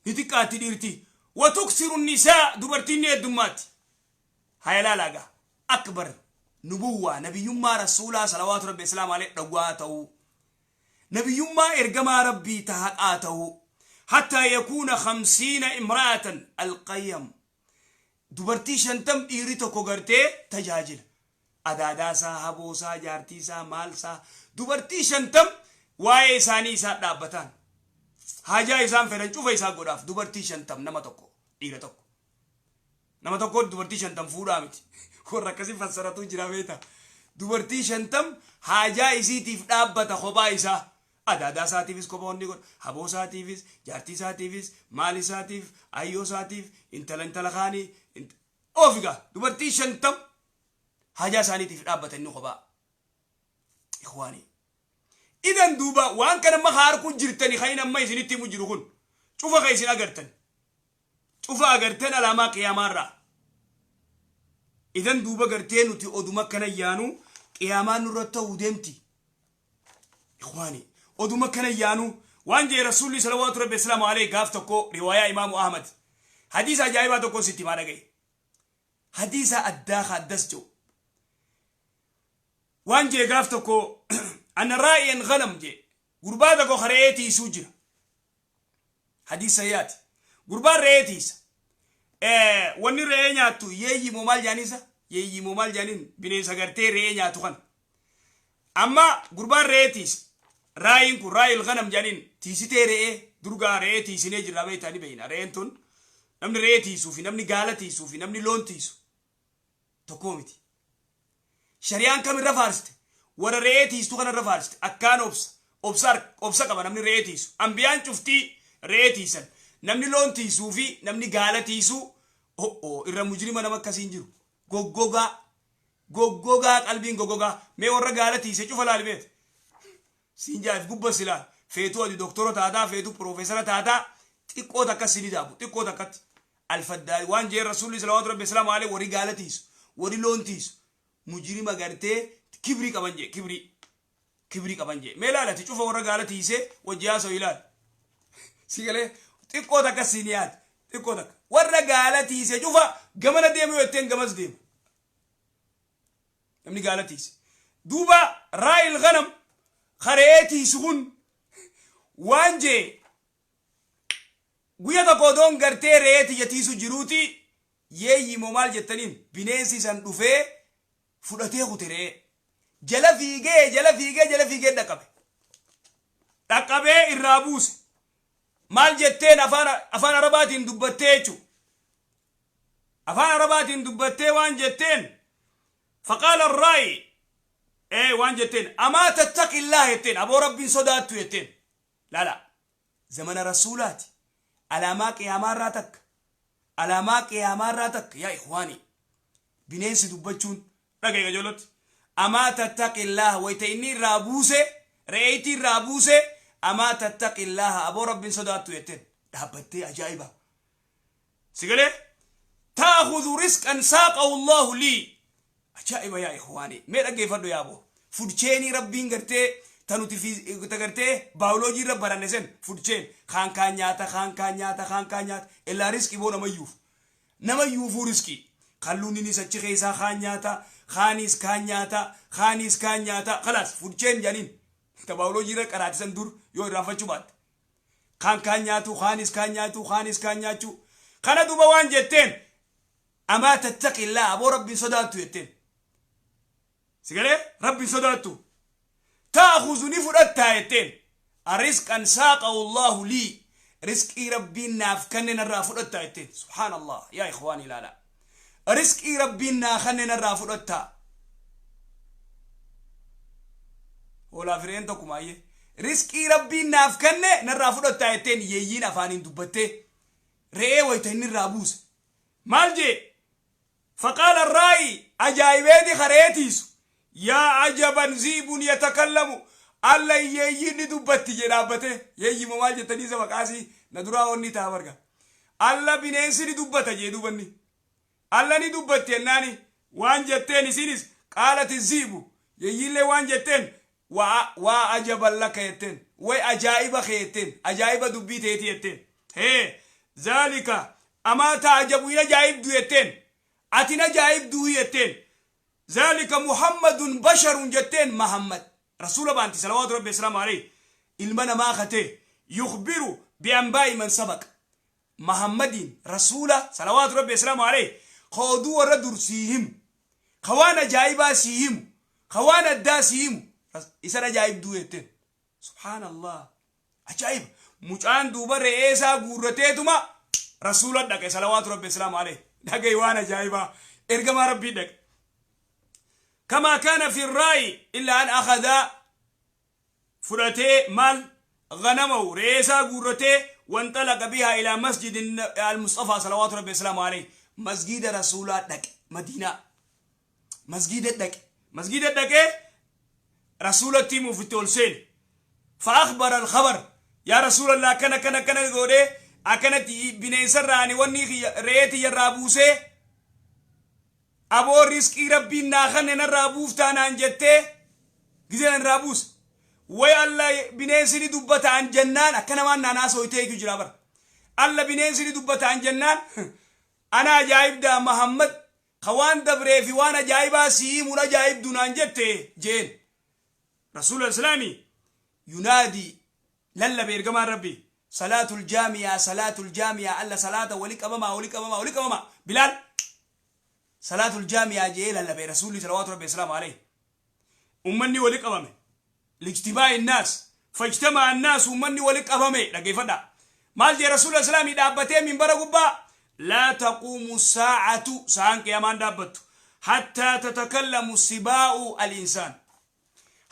ni xiqqaatti dhiirti. Watuksiru nisaa, dubartiin ni heddummaatti. Haya, laalaagaa, akbar nubuwwaa, nabiyyummaa rasuulaa salawaatu rabbi islaam alayhi dhawaa ta'uu, nabiyyummaa ergamaa rabbii ta haqaa ta'uu. Hattaa yakuuna 50 imra'atan alqayyam, dubartii 50 dhiirri tokko gartee tajaajila. Adaadaasaa, haboosaa, jaartiisaa, maalsaa, dubartii 50 waa'ee isaanii isaa dhaabbataan haajaa isaan fedhan cufa isaa godhaaf. Dubartii 50 nama tokko, dhiira tokko, nama tokko dubartii 50 fuudhaa miti. Warra akkasii fassaratu jira beeta. Dubartii 50 haajaa isiitiif dhaabbata kophaa isaa. Adaadaa isaatiifis kophaa wanni godha, haboo isaatiifis, jaartii isaatiifis, maal isaatiif, ayyoo isaatiif, intala intala kaanii oofigaa, dubartii 50 haajaa isaaniitiif dhaabbata inni kophaa. Ikhwaanii, idan duuba waan kana amma harkuu jirtani, kan amma isinitti himu jiru kun cufa kan isin agartan cufa agartan alaamaa qiyaamaarraa. Idan duuba gartee nuti oduma akkana yaanu qiyaamaan nurra ta'uu deemti. Ikhwaanii, oduma akkana yaanu Waan jee Rasuulli salawaatu rabbi islaamu alayhi gaaf tokko, riwaayaa Imaamu Ahmad, hadiisa ajaa'ibaa tokko sitti himaa, dhagaye. Hadiisa addaa ka addas jiru. Waan jee gaaf tokko, anna raa'iyan ghanam jee, gurbaa tokko ka re'ee tiisuu jira. Hadiisa yaati. Gurbaan re'ee tiisa. Wanni re'ee nyaattu yeeyyi moo maal jaaniisa? Yeeyyi moo maal jaaniin, bineensa gartee re'ee nyaatu kana. Amma gurbaan re'ee tiisa. Raa'iin kun raa'il ghanam jaaniin, tiisitee re'ee durgaa re'ee tiisinee jirra beektaa, ni beekna. Re'een tun, namni re'ee tiisuu fi namni gaala tiisuu fi namni loon tiisu tokkoo miti. Shari'aan kam irra faarsite? Warra re'ee tiistu kana irra faarsite. Akkaan obsa. Obsa, obsa qaba namni re'ee tiisu. Ambiyaan cuftii re'ee tiisan. Namni loon tiisuu fi namni gaala tiisu o'o irra mujrima nama akkasiin jiru. Goggogaa. Goggogaa, qalbiin goggogaa. Mee warra gaala tiise cufa laali beet. Siin jaa'if gubba silaa. Feetuu ati doktora taataa, feetuu piroofeesara taataa, xiqqoo takka sini daabu, xiqqoo takkatti. Alfaddaa waan jeen Rasuulli salawaatu rabbi islaamu alayhi, warri gaala tiisu, warri loon tiisu mujrima gartee kibrii qaban jee, kibrii qaban jee. Mee laal, ati cufa warra gaala tiisee wajji haasa'u ilaal. Si galee, xiqqoo takka siin yaad, xiqqoo takka. Warra gaala tiise cufa gamana deemu yoo jetteen gamas deema. Namni gaala tiise. Duuba raa'il ghanam kare'ee tiisu kun waan jee, guyya tokko odoon gartee re'ee tiyya tiisu jiruuti, yeeyyi moo maal jettaniin, bineensi san dhufee fudhatee kute re'ee. Jala fiigee, jala fiigee, jala fiigee dhaqqabe. Dhaqqabee irraa buuse. Maal jetteen? Afaan Arabaatiin dubbattee jechuudha. Afaan Arabaatiin dubbattee waan jetteen, faqaala arraa'i ee waan jetteen, amaa tattaqillaah jetteen, aboo Rabbiin sodaattu jetteen. Laala, zamana Rasuulaati. Alaamaa qiyaamaarraa takka. Alaamaa qiyaamaarraa takka, yaa ikhwaanii. Bineensi dubbachuun dhagaye qajeellotti. Amaa tattaqillaah, wayta inni irraa buuse, re'eetii irraa buuse, amaa tattaqillaah, aboo Rabbiin sodaattu jetteen. Dhaabbattee ajaa'iba. Sigalee ta'khudhu rizqan saaqahu Allahu lii. Ajaa'iba, yaa ikhwaanii. Mee dhaggeeffadhu yaa aboo. Food chainii Rabbiin gartee ta nuti ta gartee baayoloojii irra baranne sen, food chain, kaan kaan nyaata, kaan kaan nyaata, kaan kaan nyaata, illaa riskii boo namayyuuf namayyuufuu riskii kalluunninis achi keessaa kaan nyaata, kaanis kaan nyaata, kaanis kaan nyaata, khalaas. Food chain jedhaniin ta baayoloojii irra qaraatisan dur yoo irraanfachuu baatte, kaan kaan nyaatu, kaanis kaan nyaatu, kaanis kaan nyaachuu kana. Duuba waan jetteen, amaa tattaqillaa, aboo Rabbiin sodaattu jetteen. Sigalee, Rabbiin sodaattu, ta'khuzu, ni fudhattaa jetteen, arisqan saaqahu Allahu lii, risqii Rabbiin naaf kanne narraa fudhattaa jetteen. Subhaanallah, yaa ikhwaani, ilaala, risqii Rabbiin naa kanne narraa fudhattaa. Hoolaa fireen tokkuma ayyee, risqii Rabbiin naaf kanne narraa fudhattaa jetteen. Yeeyyiin afaaniin dubbattee re'ee wayta inni irraa buuse. Maal jee? Faqaala raa'i, ajaa'ibeeti ka re'ee tiisu, yaa ajaban, ziibun yatakallamu, alla yeeyyiin ni dubbatti jee dhaabbate. Yeeyyi moo maal jettanii isa maqaasii na duraa onni ta'a barga. Alla bineensi ni dubbata jee. Dubanni alla ni dubbatti jennaani waan jetteen isinis, qaalati ziibu, yeeyyiillee waan jetteen, waa ajaban laka jetteen, way ajaa'iba kee jetteen, ajaa'iba dubbii teeti jetteen. Hee zaalika amaa ta'ajabu, hin ajaa'ibdu jetteen, atin ajaa'ibduu jetteen. Zaalika Muhammadun basharun jetteen. Mahammad Rasuula baanti salawaatu rabbi islaamu alayhi, ilma namaa katee, yukbiru bianbaa'i man sabaq. Mahammadiin Rasuula salawaatu rabbi islaamu alayhi, ka oduu warra dur sii himu, ka waan ajaa'ibaa sii himu, ka waan addaa sii himu, isan ajaa'ibduu jetteen. Subhaanallah, ajaa'iba. Mucaan duuba re'ee isaa guurrateetuma Rasuula dhaqe salawaatu rabbi islaamu alayhi. Dhaga'i waan ajaa'ibaa, ergamaa Rabbii dhaqe. Kamaa kaana fi raa'i illaa an akhadaa, fudhatee maal, ghanamahu, re'ee isaa guurratee, wanxalaqa bihaa ilaa masjidi almustafaa salawaatu rabbi islaamu alayhi, masgida Rasuulaa dhaqe. Madiinaa masgida dhaqe. Masgida dhaqee Rasuulatti himuuf itti ol seene. فأخبر الخبر، يا رسول الله، akkana akkana akkana godhee, akkanatti bineensarraa ani wanni re'ee tiyyarraa buusee, aboo risqii Rabbiin naa kanne narraa buuftaa naan jettee, gizee narraa buuse. Way alla bineensi ni dubbata an jennaan akka namaan naan haasawitee eegu jira bara. Alla bineensi ni dubbata an jennaan ana ajaa'ibdaa Mahammad ka waan dabree fi waan ajaa'ibaa sii himuun ajaa'ibdu naan jette jeen. Rasuula Islaamii yunaadii lallabe ergamaan Rabbii salaatul jaamiyaa salaatul jaamiyaa alla salaata wali qabamaa wali qabamaa wali qabamaa Bilaal salaatul jaamiyaa je'ee lallabe Rasuulli salawaatu Rabbi wasalaamu alayhi. Ummanni wali qabame lijtimaa'i innaas fajtamaa annaas ummanni wali qabame dhaggeeffadhaa. Maal jee Rasuula Islaamii dhaabbatee minbara gubbaa laa taquumu saa'atu sa'aan qiyaamaan dhaabbattu hattaa tatakallamu sibaa'u al-insaan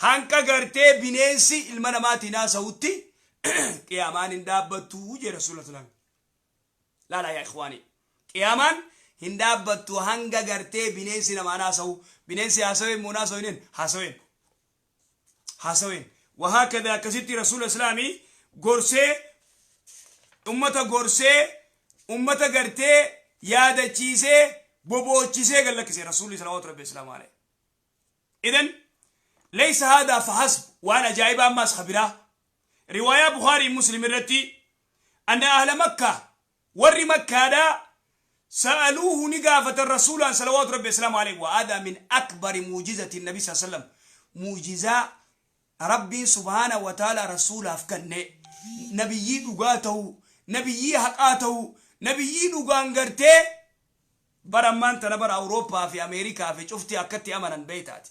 hanqa gartee bineensi ilma namaatiin haasa'utti qiyaamaan hin dhaabbattu jee Rasuula Islaamii. Laala yaa ikhwaanii. Qiyaamaan hin dhaabbattu hanga gartee bineensi namaan haasa'u. Bineensi haasaween moo haasaween haasaween. Haasaween. Wahaakadha akkasitti Rasuula Islaamii gorsee ummata gorsee ummata gartee yaadachiisee boboochisee gad lakkise Rasuulli salawaatu Rabbi Islaamu alayhi. Idan laysa haadaa fahasb waan ajaa'ibaa ammaas kabiraa riwaayaa Bukhaarii Muslim irratti anna ahla Makkaa warri Makkaadhaa sa'aluuhu ni gaafatan Rasuulaan salawaatu Rabbi wasalaamu alayhi wa haadaa min akbari muujizati nabi saa sallam muujizaa Rabbiin subhaana wa ta'ala Rasuulaaf kenne nabiyyii dhugaa ta'uu, nabiyyii haqaa ta'uu, nabiyyii dhugaan gartee bara ammaan tana bara Awurooppaa fi Ameerikaa fi cufti akkatti amanan beeytaati.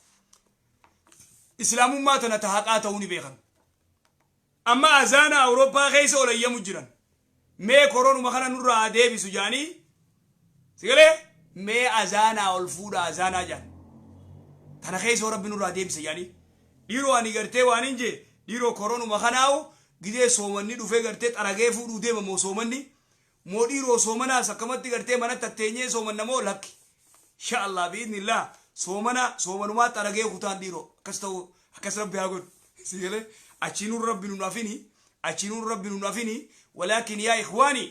Islaamummaa tana ta haqaa ta'uu ni beekan. Amma azaana Awurooppaa keessa ol ayyamu jiran. Mee koronuma kana nurraa haa deebisu jedhanii sigalee mee azaanaa ol fuudha azaanaa jedhan. Tana keessa Rabbi nurraa deebisa jedhanii. Dhiiroo ani gartee waan hin jee dhiiroo koronuma kanaa'u gidee soomanni dhufee gartee xaragee fuudhuu deema moo soomanni moo dhiiroo soomanaas akkamatti gartee manatti atteenyee soomanna moo lakki. Insha Allah bi'idhnillah soomana soomanumaa xaragee kutaan dhiiroo akkas ta'u akkas Rabbi haa godhu. Sigalee achiinuu Rabbi nun hafini achiinuu Rabbi nun hafini walaakin yaa ikhwaanii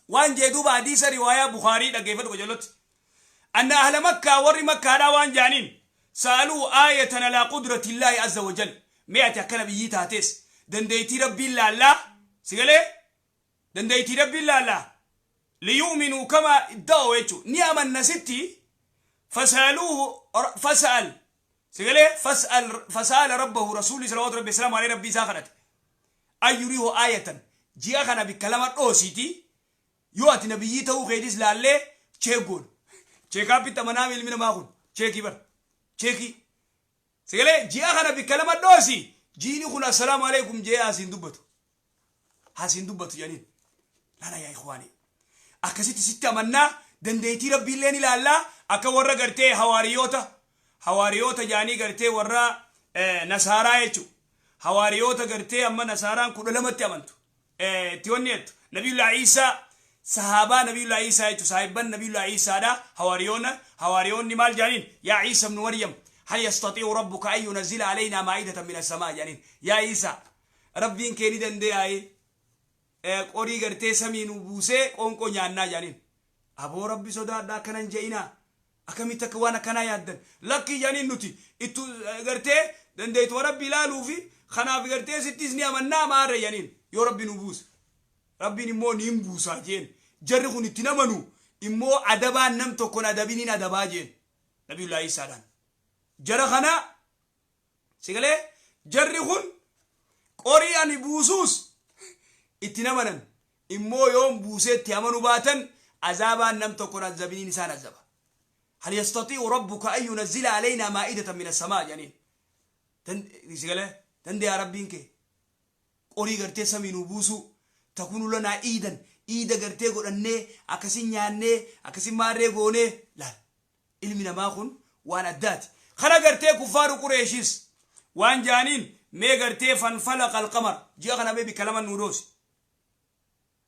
waan jee duuba hadiisa riwaayaa Bukaarii dhaggeeffadhu qajeelotti. Anna ahla Makkaa warri Makkaadhaa waan jaaniin sa'aluu aayatan alaa qudratillaahi azza wa jal mee ati akka nabiyyii taates dandeettii Rabbiin laallaa sigalee dandeettii Rabbiin laallaa liyu'minuu kama idda'oo jechuu ni amanna sitti fasa'aluuhu fasa'al sigalee fas'al fasa'ala rabbahu rasuulli salawaatu rabbi salaamu alayhi rabbii isaa kadhate an yuriihu aayatan ji'a kana bikka lama dhoosiiti yoo ati nabiyyii ta'uu keetis laallee check goona check-upitti amanaa ilmi namaa kun checkii bara checkii sigalee ji'a kana bikka lama dhoosi jiini kun assalaamu alaikum jee asiin dubbatu asiin dubbatu jedhaniin. Lala yaa ikhwaanii, akkasitti sitti amannaa dandeettii rabbiillee ni ilaallaa akka warra gartee hawaariyoota jaanii gartee warra nasaaraa jechuudha. Hawaariyoota gartee amma nasaaraan 12tti amantu. Itti wanni jettu Nabiyullaa Iisaa sahaabaa Nabiyullaa Iisaa jechuudha saahibban Nabiyullaa Iisaadha. Hawaariyoonni maal jaaniin? Yaa Iisa ibnu Maryam, hal yastatii'u rabbuka an yunazzila alaynaa maa'idatan min as-samaa jaaniin. Yaa Iisaa, Rabbiin kee ni dandee'aaye qorii gartee samii nu buusee qoonqoo nyaannaa jaaniin. Aboo Rabbi sodaadha, akkana hin je'inaa, akkamitti akka waan akkanaa yaaddan? Lakkii jaaniin, nuti ittu gartee dandeetuma Rabbi ilaaluu fi kanaaf gartee sittis ni amannaa maarre jaaniin yoo Rabbi nu buuse. Rabbiin immoo niin buusaa jeen. Jarri kun itti namanu immoo adabaan nam tokkon adabiniin adabaa jeen Nabiyullaa Iisaadhaan. Jara kana sigalee jarri kun qorii ani buusuus itti namanan immoo yoon buusee itti amanu baatan azaabaan nam tokkon azabiniin isaan azaba. Hal yastatii'u rabbuka an yunazzila alaynaa maa'idatan min as-samaa jedhaniin. Sigalee dandeeyaa Rabbiin kee qorii gartee samii nu buusuu takunu lanaa iidan iida gartee godhannee akkasin nyaannee akkasin maarree goonee? Laal, ilmi namaa kun waan addaati. Kana gartee kuffaaru Qureeshis waan jaaniin mee gartee fanfalaqa alqamar ji'a kana mee bikka lama nuu dhoosi,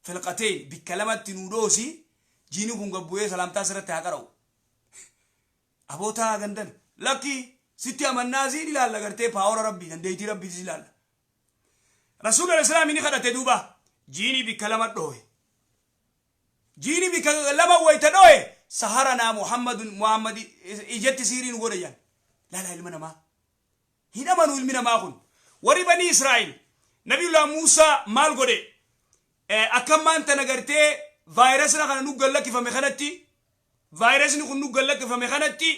filqateen bikka lamatti nuu dhoosi, jiini kun gabbu'ee salaamtaa sirratti haa qara'u. Abootaa gandan lakki sitti amannaa siin ilaalla gartee power Rabbii dandeettii Rabbiitis ilaalla. Rasuulli Islaamii ni kadhate duuba jiini bikka lama dhoohe. Jiini bikka lama wayta dhohe saharanaa Muhammadun Muhammad ijatti siirii nu godhe jedhan. Laala, ilma namaa hin amanu ilmi namaa kun. Warri Banii Israa'il Nabiyullah Muusaa maal godhe? Akka ammaan tana gartee vaayirasna kana nu gallakkifame kanatti, vaayirasni kun nu gallakkifame kanatti,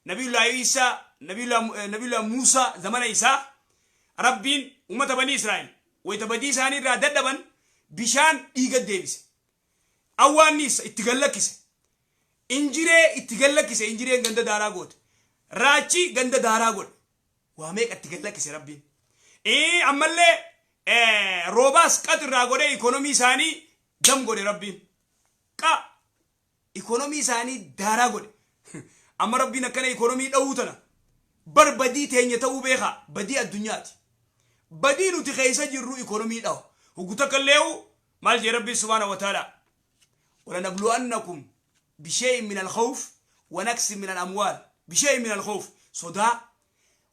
Nabiyullah Iisaa, Nabiyullah Muusaa zamana isaa Rabbiin ummata Banii Israa'il wayita badii isaanii irraa dadhaban bishaan dhiiga deebise. Awwaanniisa itti gallakkise. Injiree itti gallakkise, injireen ganda daaraa goote. Raachi ganda daaraa godhe. Waa meeqa itti gallakkise Rabbiin. Ammallee roobaas qax irraa godhee ikonomii isaanii dam godhe Rabbiin. Qa ikonomii isaanii daaraa godhe. Amma Rabbiin akkana ikonomii dha'uu tana. Bar badii teenya ta'uu beekaa, badii addunyaati. Badii nuti keessa jirru ikonomii dhawa. Hoggu takka illee maal jee Rabbiin subhaanahu wa ta'ala? ولنبلونكم بشيء من الخوف ونقص من الأموال، بشيء من الخوف، sodaa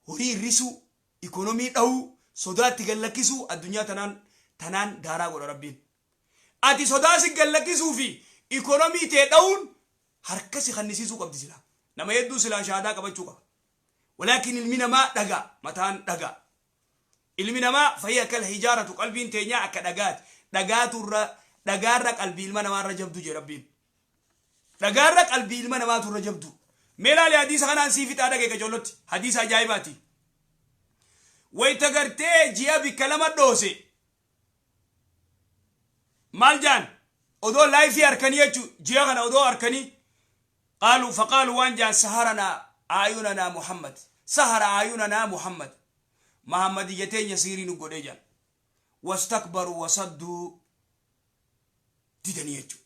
horii hir'isuu, ikonomii dha'uu, sodaa itti gallakkisuu, addunyaa tanaan daaraa godha Rabbiin. Ati sodaa si gallakkisuu fi ikonomii tee dha'uun harka si kannisiisuu qabdi silaa. Nama hedduu silaa shahaadaa qabachuu qaba. Walaakin ilmi namaa dhagaa, mataan dhagaa. Ilmi namaa fayya kal hijaaratu, qalbiin teenyaa akka dhagaati. Dhagaatu irra, dhagaarra qalbii ilma namaarra jabdu jee Rabbiin. Dhagaarra qalbii ilma namaatu irra jabdu. Mee laali, hadiisa kanaan sii fixaa, dhagee qacoollotti. Hadiisa ajaa'ibaati. Wayita gartee ji'a bikka lama dhoose. Maal jaan? Odoo laayifii harkanii jechuu, ji'a kana odoo harkanii. قالوا فقالوا waan jaan: سحرنا أعيننا محمد، سحر أعيننا محمد، Muhammad ija teenya siirii nu godhee jaan. واستكبروا وصدوا, didanii jechuudha.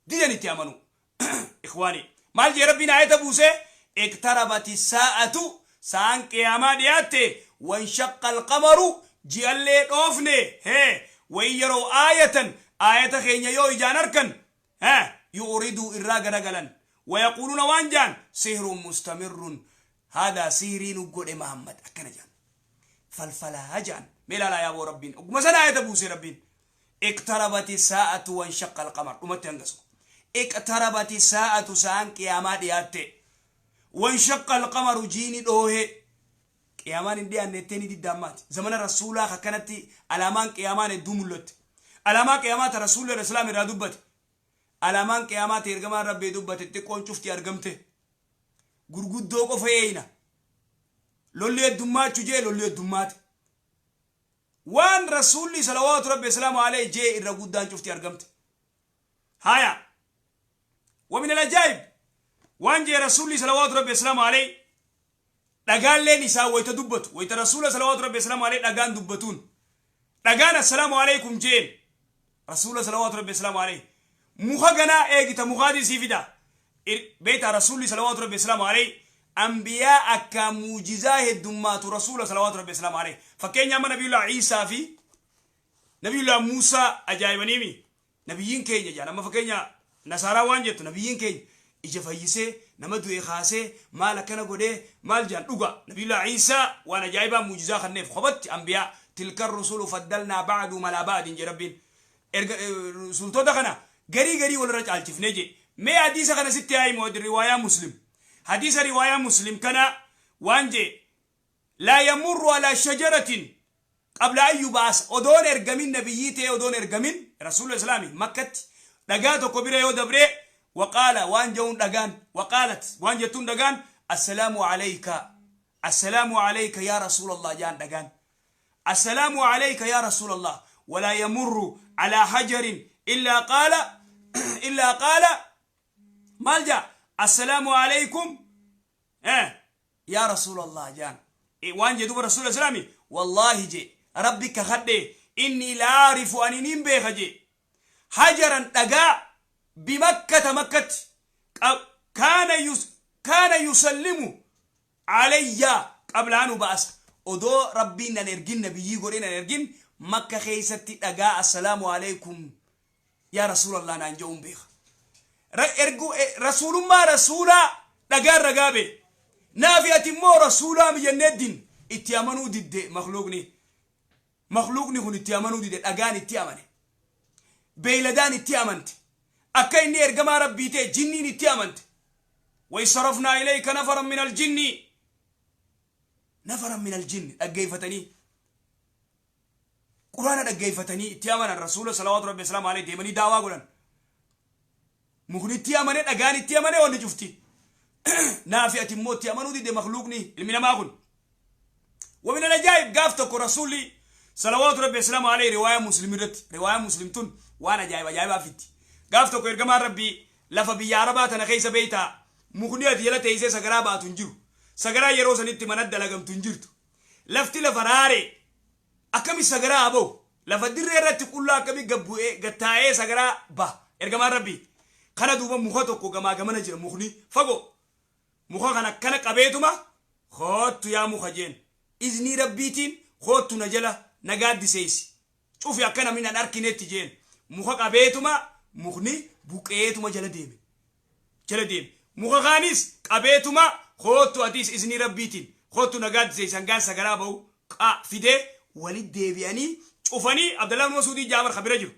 Didan itti amanu. إخواني, maal jee Rabbiin ayata buuse? اقتربت الساعة, sa'aan qiyaamaa dhiyaatte, وانشق القمر, ji'allee dhoofne. Hee, وإن يروا آية, aayata keenya yoo ijaan harkan يعرضوا, irraa garagalan, ويقولون, waan jaan: سحر مستمر هذا, siirii nu godhe Muhammad akkana jaan, falfalaa jaan. Mee ilaalaa yaaboo, Rabbiin ogguma sana ayata buuse. Rabbiin اقتربت الساعة وانشق القمر dhumatti hangasu. اقتربت الساعة, sa'aan qiyaamaa dhiyaatte, وانشق القمر, jiini dhoohe. Qiyaamaan hin dhiyaanne ettee ni diddaammaati. Zamana rasuulaa akkanatti alaamaan qiyaamaan hedduu mul'atte. Alaamaa qiyaamaa ta rasuulli islaam irraa dubbate, alaamaan qiyaamaa ta ergamaan Rabbii dubbate xiqqoon cufti argamte. Gurguddoo qofa eeyna. Lolli heddummaachuu jee, lolli heddummaate. Waan rasuulli صلوات ربي وسلامه عليه jee irra guddaan cufti argamte. Haya, ومن العجائب, waan jee rasuulli صلوات ربي وسلامه عليه, dhagaalleen isaa wayta dubbatu, wayta rasuula صلوات ربي وسلامه عليه dhagaan dubbatuun, dhagaan السلام عليكم jeen rasuula صلوات ربي وسلامه عليه. Muka ganaa eegita, mukaatii sii fida beeta. Rasuulli صلوات ربي وسلامه عليه ambiyaa akka muujizaa heddummaatu rasuula صلوات ربي وسلامه عليه. Fakkeenya amma Nabiyullah Iisaa fi Nabiyullah Muusaa ajaa'ibaniimi. Nabiyyiin keenya jaan, amma fakkeenya nasaaraa waan jettu, nabiyyiin keenya ija fayyisee, nama du'e kaasee, maal akkana godhee maal jaan. Dhuga, Nabiyullah Iisaa waan ajaa'ibaa muujizaa kanneef kophatti ambiyaa. تلك الرسل فضلنا بعضهم على بعض je Rabbiin. Erga rusultoota kana garii garii walirra caalchifnee je. Mee hadiisa kana sitti haa himu, riwaayaa Muslim. Hadiisa riwaayaa Muslim kana waan je: لا يمر على شجرة قبل أن يبعث, odoon ergamin, nabiyyii ta'e odoon ergamin, rasuula islaami Makkatti dhagaa tokko bira yoo dabre, وقال, waan je'uun dhagaan, وقالت, waan jettuun dhagaan: السلام عليك، السلام عليك يا رسول الله jaan dhagaan, السلام عليك يا رسول الله. ولا يمر على حجر إلا قال, maal jaa? السلام عليكم يا رسول الله jaan. Waan jedhuba rasuula islaami: والله je Rabbi kakadhe, إني لأعرف, ani nin beeka je, حجرا, dhagaa, بمكة, Makkatti, كان يسلم علي قبل أن أبعث, odoo Rabbiin nan ergin, nabiyyii godhee nan ergin, Makka keessatti dhagaa السلام عليكم يا رسول الله naan je'uun beeka. Ergu rasuulummaa rasuulaa dhagaan ragaa bee. Naafi ati immoo rasuulaa jennee din itti amanuu didde. Makluuqni kun itti amanuu dide. Dhagaan itti amane, beeyladaan itti amante akka inni ergamaa Rabbii ta'e, jinniin itti amante. وإذ صرفنا إليك نفرا من الجن, نفرا من الجن dhaggeeffatanii. Quraana dhaggeeffatanii itti amanan. Rasuula salawaatu rabbi islaam alayhi deemanii daawaa godhan. Mukni itti amane, dhagaan itti amane, wanni cufti. Naafi ati immoo itti amanuu dide. Makluuqni ilmi namaa kun. ومن العجائب, gaaf tokko rasuulli salawaatu rabbi islaamu alayhi, riwaaya Muslim irratti, riwaaya Muslim tun waan ajaa'ib ajaa'ibaa fitti. Gaaf tokko ergamaan Rabbii lafa biyya Arabaa tana keessa, beeytaa, mukni ati jala teessee sagaraa baatu hin jiru. Sagaraa yeroo sanitti mana dalagamtu hin jirtu. Lafti lafa raaree, akkami sagaraa aboo? Lafa dirree irratti qullaa akkami gabbu'ee gattaa'ee sagaraa ba ergamaan Rabbii kana? Duuba muka tokko gamaa gamana jira. Mukni fagoo, muka kana akkana qabeetuma, "Koottu yaa muka," jeen. "Iznii Rabbiitiin koottu, na jala na gaaddiseessi, cufi akka namni nan arkinetti," jeen. Muka qabeetuma mukni buqeetuma jala deeme, jala deeme. Muka kaanis qabeetuma, "Koottu atis, iznii Rabbiitiin koottu, na gaaddiseessi hangaan sagaraa ba'u," qa fidee walit deebi'anii cufanii. Abdallah ibn Masuudii Jaafar ka bira jiru,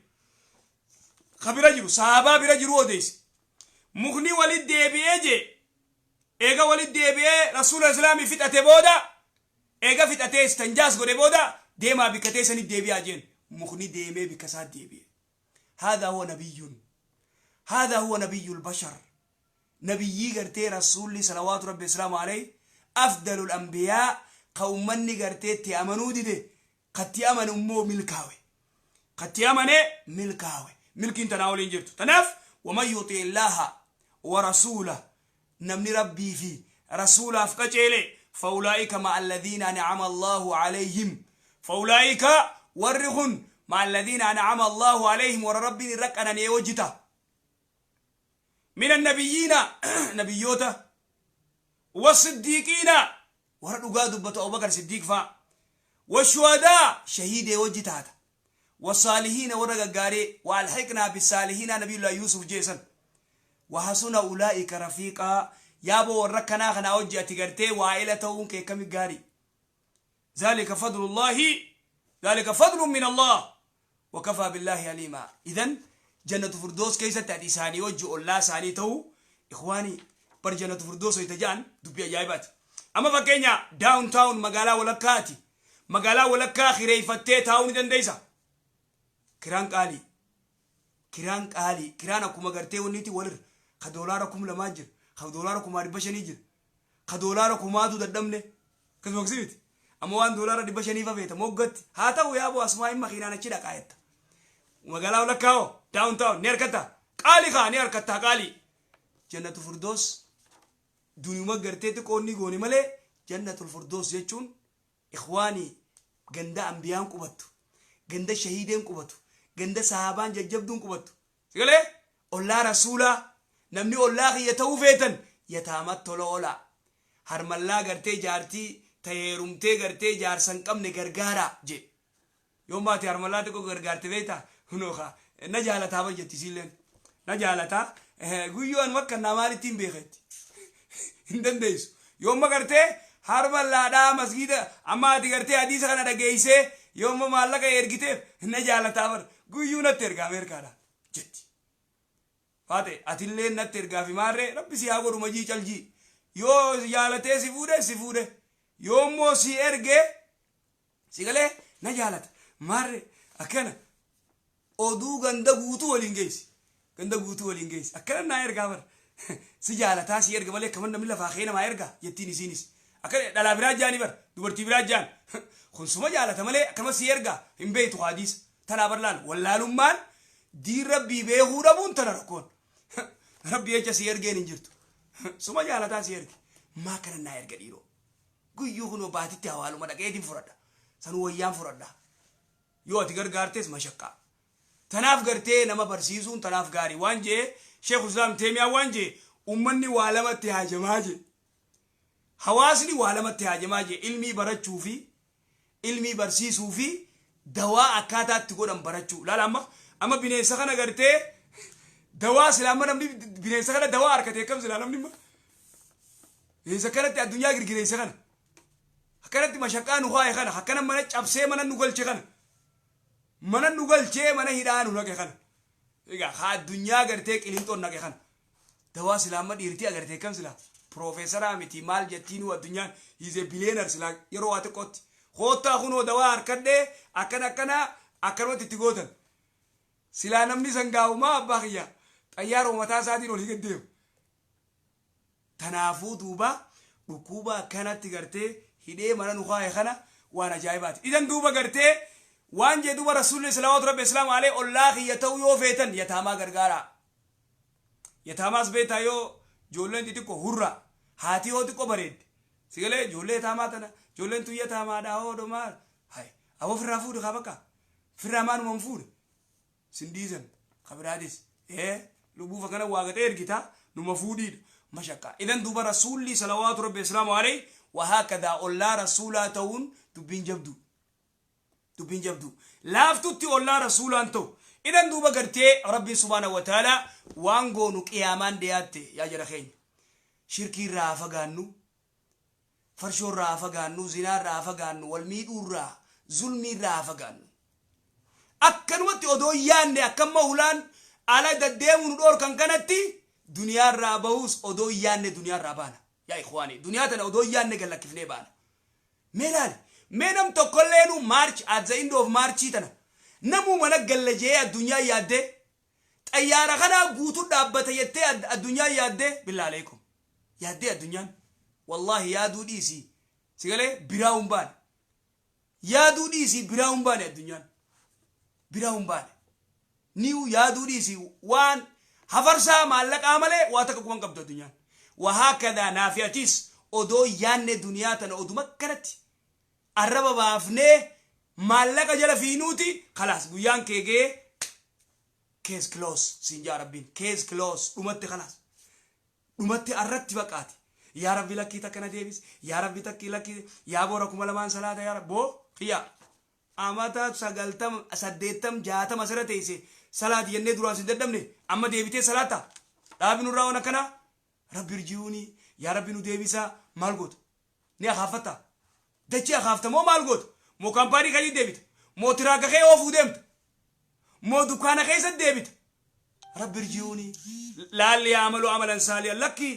ka bira jiru, sahabaa bira jiru odeesse. Mukni walit deebi'ee jee. Eega walit deebi'ee rasuula islaamii fixate booda, eega fixatee istanjaas godhe booda, "Deemaa bikka teessanitti deebi'aa," jeen. Mukni deemee bikka isaa deebi'e. هذا هو نبي، هذا هو نبي البشر. Nabiyyii gartee rasuulli salawaatu rabbi islaamu alayhi أفضل الأنبياء, ka ummanni gartee itti amanuu dide, katti amane immoo milkaawe, katti amane milkaawe. Milkiin tanaa waliin jirtu. Tanaaf ومن يطع الله ورسوله, namni Rabbii fi rasuulaaf qaceele, فأولئك مع الذين أنعم الله عليهم, فأولئك, warri kun, مع الذين أنعم الله عليهم, warra Rabbiin irra qanani'ee hojjita, من النبيين, nabiyyoota, والصديقين, warra dhugaa dubbatu, Abubakar Siddiiq faa, والشهداء, shahiidee wajji taata, والصالحين, warra gaggaarii, وألحقنا بالصالحين, nabiyullah Yuusuf jeesan, وحسن أولئك رفيقا. Yaaboo, warra kanaa kanaa hojji ati gartee waa'ila ta'uun kee kami gaarii. ذلك فضل الله، ذلك فضل من الله وكفى بالله عليما. إذن jannatu furdoos keessatti ati isaanii wajji ollaa isaanii ta'uu, ikhwaanii, bar jannatu furdoos hoyta ja'an dubbii ajaa'ibaati. Amma fakkeenya downtown, magaalaa walakkaati, magaalaa walakkaa kireeffattee taa'uu ni dandeessa. Kiraan qaalii, kiraan qaalii, kiraan akkuma gartee wanniiti walirra. Ka doolaara 2000 jira, ka doolaara 1500 jira, ka doolaara 1000tu dadhabne. Akkasuma miti? Amma waan doolaara 500 feeta moggatti haa ta'u. Yaaboo, asumaa hin makiinaan achi dhaqaa jetta. Magaalaa walakkaa hoo, downtown ni harkatta? Qaalii kaa, ni harkattaa, qaalii. Jannatu furdoos duniyuma gartee xiqqoonni goone malee, jannatul furdoos jechuun, ikhwaanii, ganda ambiyaan qubattu, ganda shahiideen qubatu, ganda sahabaan jajjabduun qubattu. Sigalee ollaa rasuulaa, namni ollaa kiyya ta'uu feetan, yataamat tola oolaa, harmallaa gartee jaartii taheerumtee gartee jaarsa hin qabne gargaaraa je. Yoo maati harmallaa xiqqoo gargaarte, beektaa, hunoo kaa na jaalataa bar jetti. Isiilleen na jaalataa, guyyoo bakka naa maalitti hin beeketti hin dandeessu. Yoomma gartee harmallaadhaa masgiida amma ati gartee hadiisa kana dhageessee, yoomma maallaqa ergiteef, na jaalataa bar, guyyuu natti erga Ameerikaadha jetti. Faate, atillee natti ergaa fi maarree Rabbi si haa godhu majii caljii. Yoo jaalatee si fuudhe, si fuudhe. Yoommoo si ergee si galee, na jaalata maarree, akkana oduu ganda guutuu waliin geessi, ganda guutuu waliin geessi. Akkana naa ergaa bar, si jaalataa si erga malee akkaman namni lafaa kee namaa ergaa jettiin. Isiinis akka dhalaa biraa jaanii bar, dubartii biraa jaan, kun suma jaalata malee akkama si ergaa hin beektu. Hadiisa tanaa bar laal, wallaalummaan diin Rabbii beekuu dhabuun tana rakkoon. Rabbi jecha si ergeen hin jirtu, suma jaalataa si erge. Maa kana naa erga dhiiroo, guyyuu kunoo baatitti hawaaluma dhaqeetiin fudhadha, sanuu wayyaan fudhadha. Yoo ati gargaartes mashaqqaa. Tanaaf gartee nama barsiisuun tanaaf gaarii. Waan jee Sheekh Islaam Teemiyaa, waan jee, ummanni waa lamatti haajamaa jee, hawaasni waa lamatti haajamaa jee: ilmii barachuu fi ilmii barsiisuu fi dawaa akkaataa itti godhan barachuu. Laala, amma bineensa kana gartee dawaa silaa, amma namni bineensa kana dawaa harkate akkam silaa? Namni amma bineensa kanatti addunyaa girgireessa kana, akkanatti mashaqqaa nu kaaye kana, akkana mana cabsee mana nu galche kana, mana nu galchee mana hidhaa nu naqe kana, egaa haa addunyaa gartee qilinxoon naqe kana dawaa silaa amma dhiirtii agartee akkam silaa? Piroofeesaraa miti maal jettiinuu, addunyaan hiizee billionaire silaa yeroo waa xiqqootti. Koottaa, kunoo dawaa harkadhee, akkana akkana. Akkanumatti itti gootan. Silaa namni san gaa'umaa abbaa kiyya xayyaara mataa isaatiin olii gad deemu. Tanaafuu duuba dhukkuba akkanatti gartee hidhee mana nu kaaye kana waan ajaa'ibaati. Idan duuba gartee waan jee duuba Rasuulli salawaatu rabbi islaamu alee ollaa kiyya ta'uu yoo feetan yataamaa gargaaraa. Yataamaas beektaa, yoo ijoolleen xixiqqoo hurra haati yoo xiqqoo bareedde sigalee ijoollee yataamaa tana, ijoolleen tun yataamaadha hoo domaa hay aboo firraa fuudhe kaa bakka firraa maanuma hin fuudhe sin dhiisan kabiraatis lubbuuf akkana waa gatee ergita numa fuudhiidha mashaqqa. Idan duuba Rasuulli salawaatu rabbi islaamu alayhi wahaakadaa ollaa Rasuulaa ta'uun dubbiin jabdu, dubbiin jabdu laaftutti ollaa Rasuulaan ta'u. Idan duuba gartee Rabbiin subhaanahu wa ta'ala waan goonu qiyaamaan dhiyaatte. Yaa jara keenya, shirkii irraa haa fagaannu, farshoo irraa haa fagaannu, zinaa irraa haa fagaannu, wal miidhuu irraa, zulmii irraa haa fagaannu. Akkanumatti odoo yaanne akkamma hulaan ala daddeemuu nu dhoorkan kanatti duniyaa irraa bahuus odoo yaanne duniyaa irraa baana. Yaa ikhwaani, duniyaa tana odoo yaanne gallakkifnee baana. Mee laali, mee nam tokkolleenu March, at the end of Marchii tana namuu mana galla jee addunyaa yaaddee xayyaara kanaa guutuu dhaabbata jettee addunyaa yaaddee, billaa aleekum, yaaddee addunyaan? Wallaahi yaaduu dhiisii sigalee biraa hin baane. Yaaduu dhiisii biraa hin baane, addunyaan biraa hin baane. Niu yaaduu dhiisii waan hafarsaa maallaqaa malee waa takka quban qabdu addunyaan. Wahaakadaa naafi'atis odoo yaanne duniyaa tana oduma akkanatti arraba baafnee maallaqa jala fiinuuti. Khalaas, guyyaan kee ga'ee, case close siin jaa Rabbiin. Case close, dhumatti, khalaas, dhumatti arratti baqaati. Yaa Rabbi, lakkii takka na deebis, yaa Rabbi, takkii lakkii yaa boora 2000 salaata, yaa Rabbi. Boo kiyya, amata 90, 80, 60 sira teeyse salaati jennee duraan sin dadhabne, amma deebitee salaata dhaabi nurraa. Waan akkanaa rabbi irji'uuni, yaa Rabbi nu deebisaa. Maal goota? Ni akaaffatta dachee akaafta moo maal goota? Moo kaampaanii kanii deebita? Moo tiraaka kee oofuu deemta? Moo dukkaana keessa deebita? Rabbi irji'uuni laalli yaamalu amalan saaliyan. Lakkii,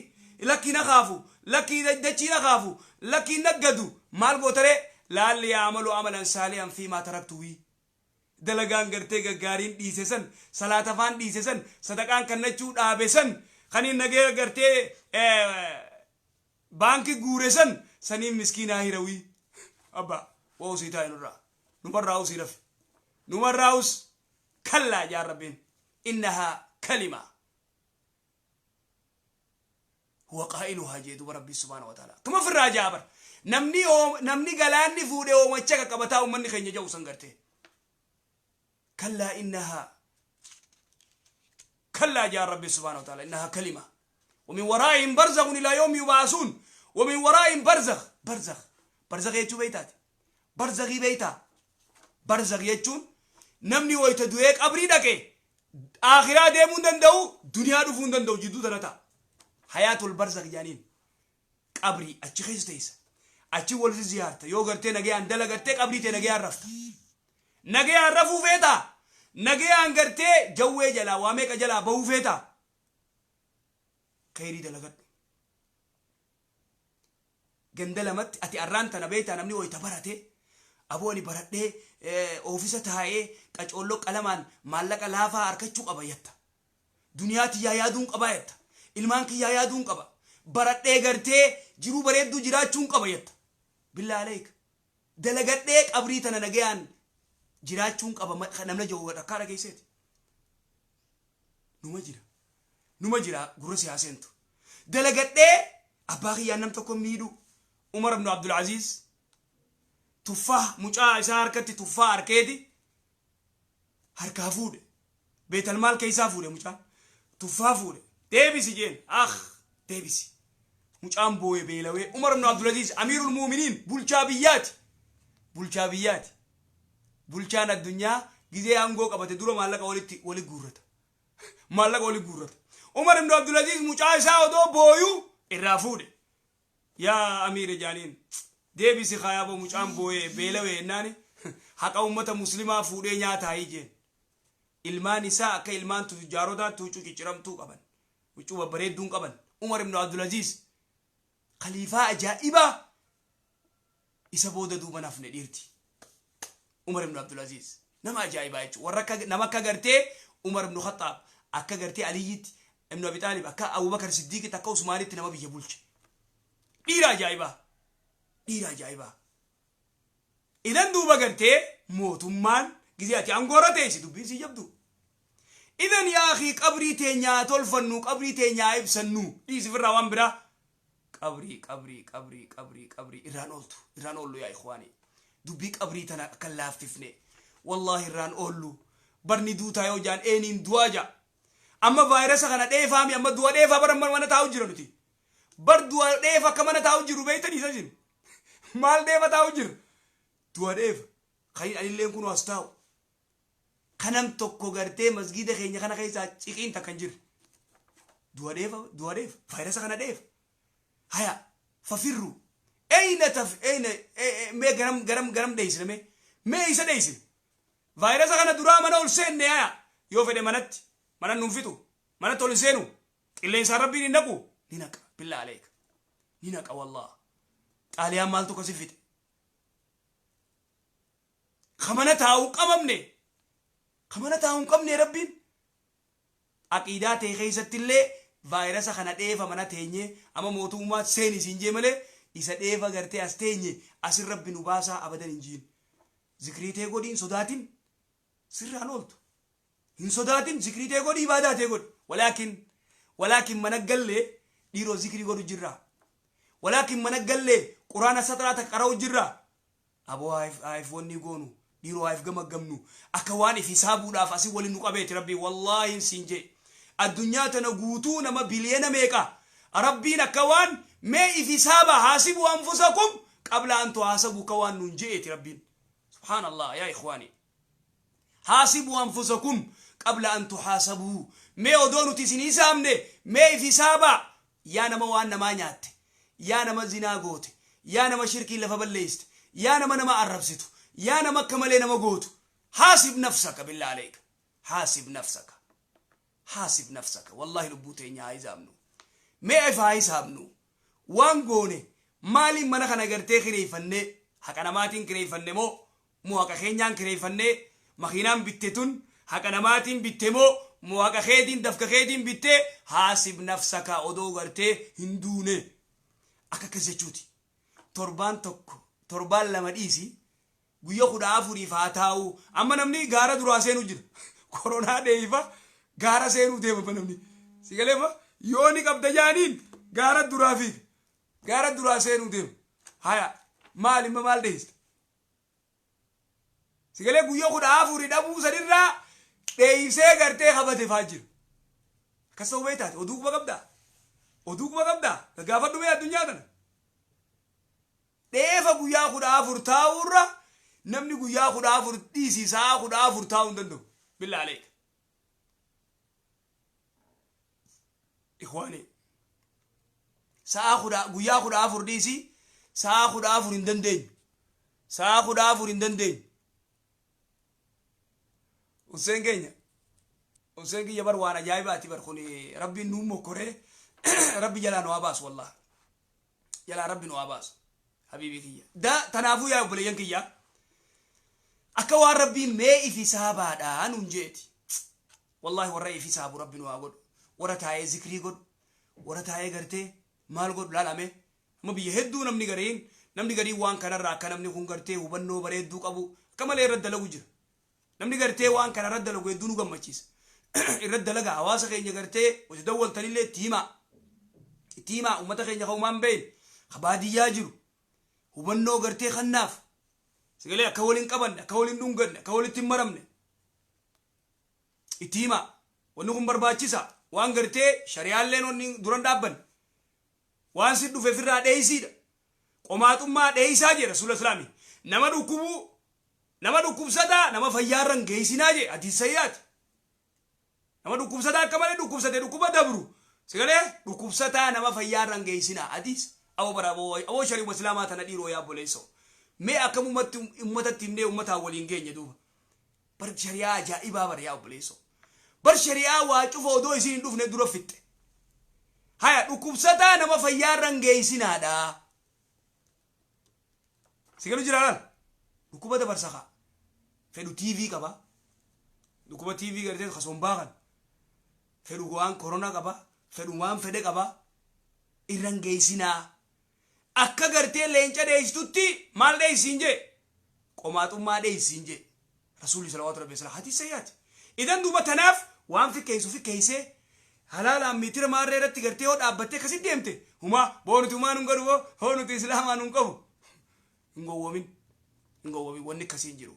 lakkii na kaafu, lakkii dachii na kaafu, lakkii naggadu. Maal gootaree? Laalli yaamalu amalan saaliyan fi maa taraktu wii dalagaan gartee gaggaariin dhiise san, salaata faan dhiise san, sadaqaan kannachuu dhaabe san, kaniin nagee gartee baankii guure san, saniin miskiinaa hirawii. Abba waa usii taa'e nurraa, numarraa usii rafe, numarraa us. Kallaa jaan Rabbiin, innahaa kalima huwa qaa'iluhaa jee duba Rabbii subhaana wa ta'ala. Akkuma ofirraa jaabar namni namni galaanni fuudhe oomacha qaqqabataa ummanni keenya ja'u san gartee. Kallaa innahaa, kallaa jaan Rabbi subhaana wa ta'ala, innahaa kalima ومن ورائهم برزخ إلى يوم يبعثون. ومن ورائهم برزخ. برزخ، برزخ jechuu beeytaati? Barzakii beeytaa? Barzakh jechuun namni wayta du'ee qabrii dhaqe akhiraa deemuu hin danda'u, duniyaa dhufuu hin danda'u, jidduu tana ta'a. Hayaatul barzakh jedhaniin. Qabrii achi keessa teessa, achi wal ziyaarta. Yoo gartee nagayaan dalagattee qabrii tee nagayaan rafta. Nagayaan rafuu feetaa? Nagayaan gartee jawwee jalaa waa meeqa jalaa bahuu feetaa? Kheyrii dalagadhu. Ganda lamatti ati arraan tana beektaa, namni wayita barate, aboo ani baradhee oofisa taa'ee qacoolloo qalamaan maallaqa laafaa harkachuu qaba jetta. Duniyaa tiyyaa yaaduun qabaa jetta. Ilmaan kiyyaa yaaduun qaba. Baradhee gartee jiruu bareedduu jiraachuun qaba jetta. Billaa aleek. Dalagadhee qabrii tana nagayaan jiraachuun qaba namna jiru rakkaa dhageesseeti. Numa jira. Numa jira gurra siyaaseentu. Dalagadhee abbaa kiyyaan nam tokko miidhu. Umar ibn Abdul Aziz tuffaa mucaa isaa harkatti tuffaa harkeeti harkaa fuudhe. Beetalmaal keessaa fuudhe, mucaan tuffaa fuudhe. Deebisi jeen, ah deebisi. Mucaan booye beelawee. Umar ibn Abdul Aziz amiirul muuminiin, bulchaa biyyaati. Bulchaa biyyaati. Bulchaan addunyaa gizee aangoo qabate dura maallaqa walitti wali guurrata. Maallaqa wali guurrata. Umar ibn Abdul Aziz mucaa isaa odoo booyuu irraa fuudhe. Yaa amiire jaaniin, deebisi kaayaaboo, mucaan booyee beelawee jennaani, haqa ummata muslimaa fuudhee nyaataa jeen. Ilmaan isaa akka ilmaan tujjaarotaatti huccuu cicciramtuu qaban. Huccuu babbareedduun qaban. Umar ibn Abdul Aziz khaliifaa ajaa'ibaa, isa booda duuba nafne dhiirti. Umar ibn Abdul Aziz. Nama ajaa'ibaa jechuudha. Warra akka nama akka gartee Umar ibn Khattaab, akka gartee Aliyyitti, Ibn Abi Xaalib, akka Abubakar Siddiiqitti, akka Usmaanitti nama biyya bulche. Dhiira ajaa'ibaa. Dhiira ajaa'ibaa. Idan duuba gartee mootummaan gizee ati aangoorra teessi dubbiin si jabdu. Idan yaa akii, qabrii teenyaa tolfannu, qabrii teenyaa ibsannu, dhiisi firraa waan biraa. Qabrii, qabrii, qabrii, qabrii, qabrii irraan ooltu, irraan oollu. Yaa ikhwaanii, dubbii qabrii tana akka laaffifne, wallaahi irraan oollu. Barni duutaa yoo jaan eeniin du'aa jaa. Amma vaayirasa kana dheefaami, amma du'a dheefaa bara mana taa'u jira nuti. Bar du'a dheefa akka mana taa'u jiru beeytanii isa isin. Maal dheefa taa'u jira? Du'a dheefa. Kan anilleen kun as taa'u. Kanam tokko gartee masgiida keenya kana keessaa ciqiin takka hin jirre. Du'a dheefa, du'a dheefa, vaayirasa kana dheefa. Haya, fafirru. Eyna taf, eyna, mee garam, garam, garam dheeysina mee? Mee isa dheeysina? Vaayirasa kana duraa mana ol seenne, haya. Yoo fedhe manatti, mana nun fixu, manatti ol hin seenu. Qilleensaan Rabbiin hin naqu? Ni naqa, billaa aleeka. Ni naqa wallah. Xaaliyaan maaltu akkasi fixe? Ka mana taa'u qabamne. Ka mana taa'u hin qabne Rabbiin. Aqiidaa ta'e keessatti illee vaayirasa kana dheefa mana teenye amma mootummaa seeni siin jee malee isa dheefa gartee as teenye asin Rabbi nu baasaa abadan hin jiin. Zikrii tee godhi, hin sodaatin, sirraan ooltu. Hin sodaatin, zikrii tee godhi, ibaadaa tee godhi. Walaakin mana gallee dhiiroo zikrii godhu jirra. Walaakin mana gallee quraana satraa takka qara'u jirra. Aboo, haayif wanni goonu dhiiroo, haayif gamaggamnu, akka waan if hisaabuudhaaf asii waliin nu qabeeti Rabbiin. Wallaahi siin jee, addunyaa tana guutuu nama biliyeena meeqa Rabbiin akka waan mee if hisaaba, haasibuu anfusakum qabla an tuhaasabuu, akka waan nuun je'eeti Rabbiin. Subhaanallah, yaa ikhwaanii, haasibuu anfusakum qabla an tuhaasabuu. Mee odoo nuti isin hisaabne mee if hisaabaa. Yaa nama waan namaa nyaatte, yaa nama zinaa goote, yaa nama shirkii lafa balleessite, yaa nama nama arrabsitu, yaa nama akka malee nama gootu, haasib nafsaka, billaa aleeka, haasib nafsaka, haasib nafsaka. Wallaahi lubbuu teenya haa hisaabnu, mee if haa hisaabnu. Waan goone maaliin mana kana gartee kireeffannee? Haqa namaatiin kireeffanne moo haqa keenyaan kireeffannee? Makiinaan bitte tun haqa namaatiin bitte moo haqa keetiin, dafka keetiin bitte? Haasib nafsaka odoo gartee hin duune. Akka akkas jechuuti. Torbaan tokko, torbaan lama dhiisi, guyya 14f haa taa'u. Amma namni gaara duraa seenuu jira. Koronaa dheeyifa gaara seenuu deema namni. Si galeefa yoo ni qabda jaaniin gaara duraa fiiga, gaara duraa seenuu deema. Haya, maal imma maal dheeyista? Si galee guyya 14 dhabuu sanirraa dheeysee gartee kabate faa jira. Akkas ta'uu beektaati. Oduu quba qabdaa? Oduu quba qabdaa? Gaggaafadhu mee addunyaa tana. Dheefa guyyaa 14 taa'uurra namni guyyaa 14 dhiisii sa'a 14 taa'uu hin danda'u. Billaa aleeka. Ikhwaanii. Sa'a kudha guyyaa 14 dhiisii sa'a 14 hin dandeenyu. Sa'a 14 hin dandeenyu. Usseen keenya. Usseen kiyya bar waan ajaa'ibaati bar kun. Rabbiin nuun mokkoree, Rabbi jalaa nu haa baasu, wallah. Jalaa Rabbi nu haa baasu. Habiibii kiyya. Da tanaafuu yaa obboleeyyan kiyya, akka waan Rabbiin mee if hisaabaadhaa nuun jeeti. Wallaahi warra if hisaabu Rabbi nu haa godhu. Warra taa'ee zikrii godhu. Warra taa'ee gartee maal godhu laalame. Amma biyya hedduu namni gariin waan kanarraa akka namni kun gartee hubannoo bareedduu qabu akka malee irratti dalagu jira. Namni gartee waan kana irratti dalagu hedduu nu gammachiisa. Irratti dalaga hawaasa keenya gartee hojii dawwaltanillee itti himaa. Itti himaa uummata keenya kan uumaan beeyne, ka baadiyyaa jiru, hubannoo gartee kannaaf. Sagalee akka waliin qabanne, akka waliin dhunganne, akka walitti hin maramne. Itti himaa. Wanni kun barbaachisa. Waan gartee shariyaalleen wanni duran dhaabbanne. Waan si dhufe ofirraa dheeysiidha. Qomaaxummaa dheeysaa jedha Rasuula Islaamii. Nama dhukkubuu, nama dhukkubsataa nama fayyaarra hin geessinaa jedhe, hadiis sayyaati. Nama dhukkubsataa akka malee dhukkubsate, dhukkuba dabru. Sagalee dhukkubsataa nama fayyaarra hin geessinaa, hadiis. Aboo bara aboo shari'uma Islaamaa tana dhiiroo yaa obboleessoo. Mee akkam ummatti ummatatti himnee ummataan waliin geenye duuba? Bar shari'aa ajaa'ibaa bara yaa obboleessoo. Bar shari'aa waa cufa odoo isiin hin dhufne dura fixxe. Haya, dhukkubsataa nama fayyaarra hin geessinaadha. Si galu jira laal? Dhukkuba dabarsa kaa. Fedhu TV qaba, dhukkuba TV gartee kasombaa kan fedhu, waan korona qaba, fedhu waan fedhe qaba. Irran geessinaa. Akka gartee leenca dheeystutti maal dheeysiin jee? Qomaaxummaa dheeysiin jee Rasuulli salawaatu rabbi salaam. Hadiisa yaati idan. Duuba tanaaf waan fikkeessu fikkeessee halaalaan miitira maarree irratti gartee yoo dhaabbattee akkasit deemte, humaa boo nuti humaa nun godhu, boo hoo nuti islaamaa nun qabu. Hin gowwoomin, hin gowwoomin, wanni akkasii hin jiru.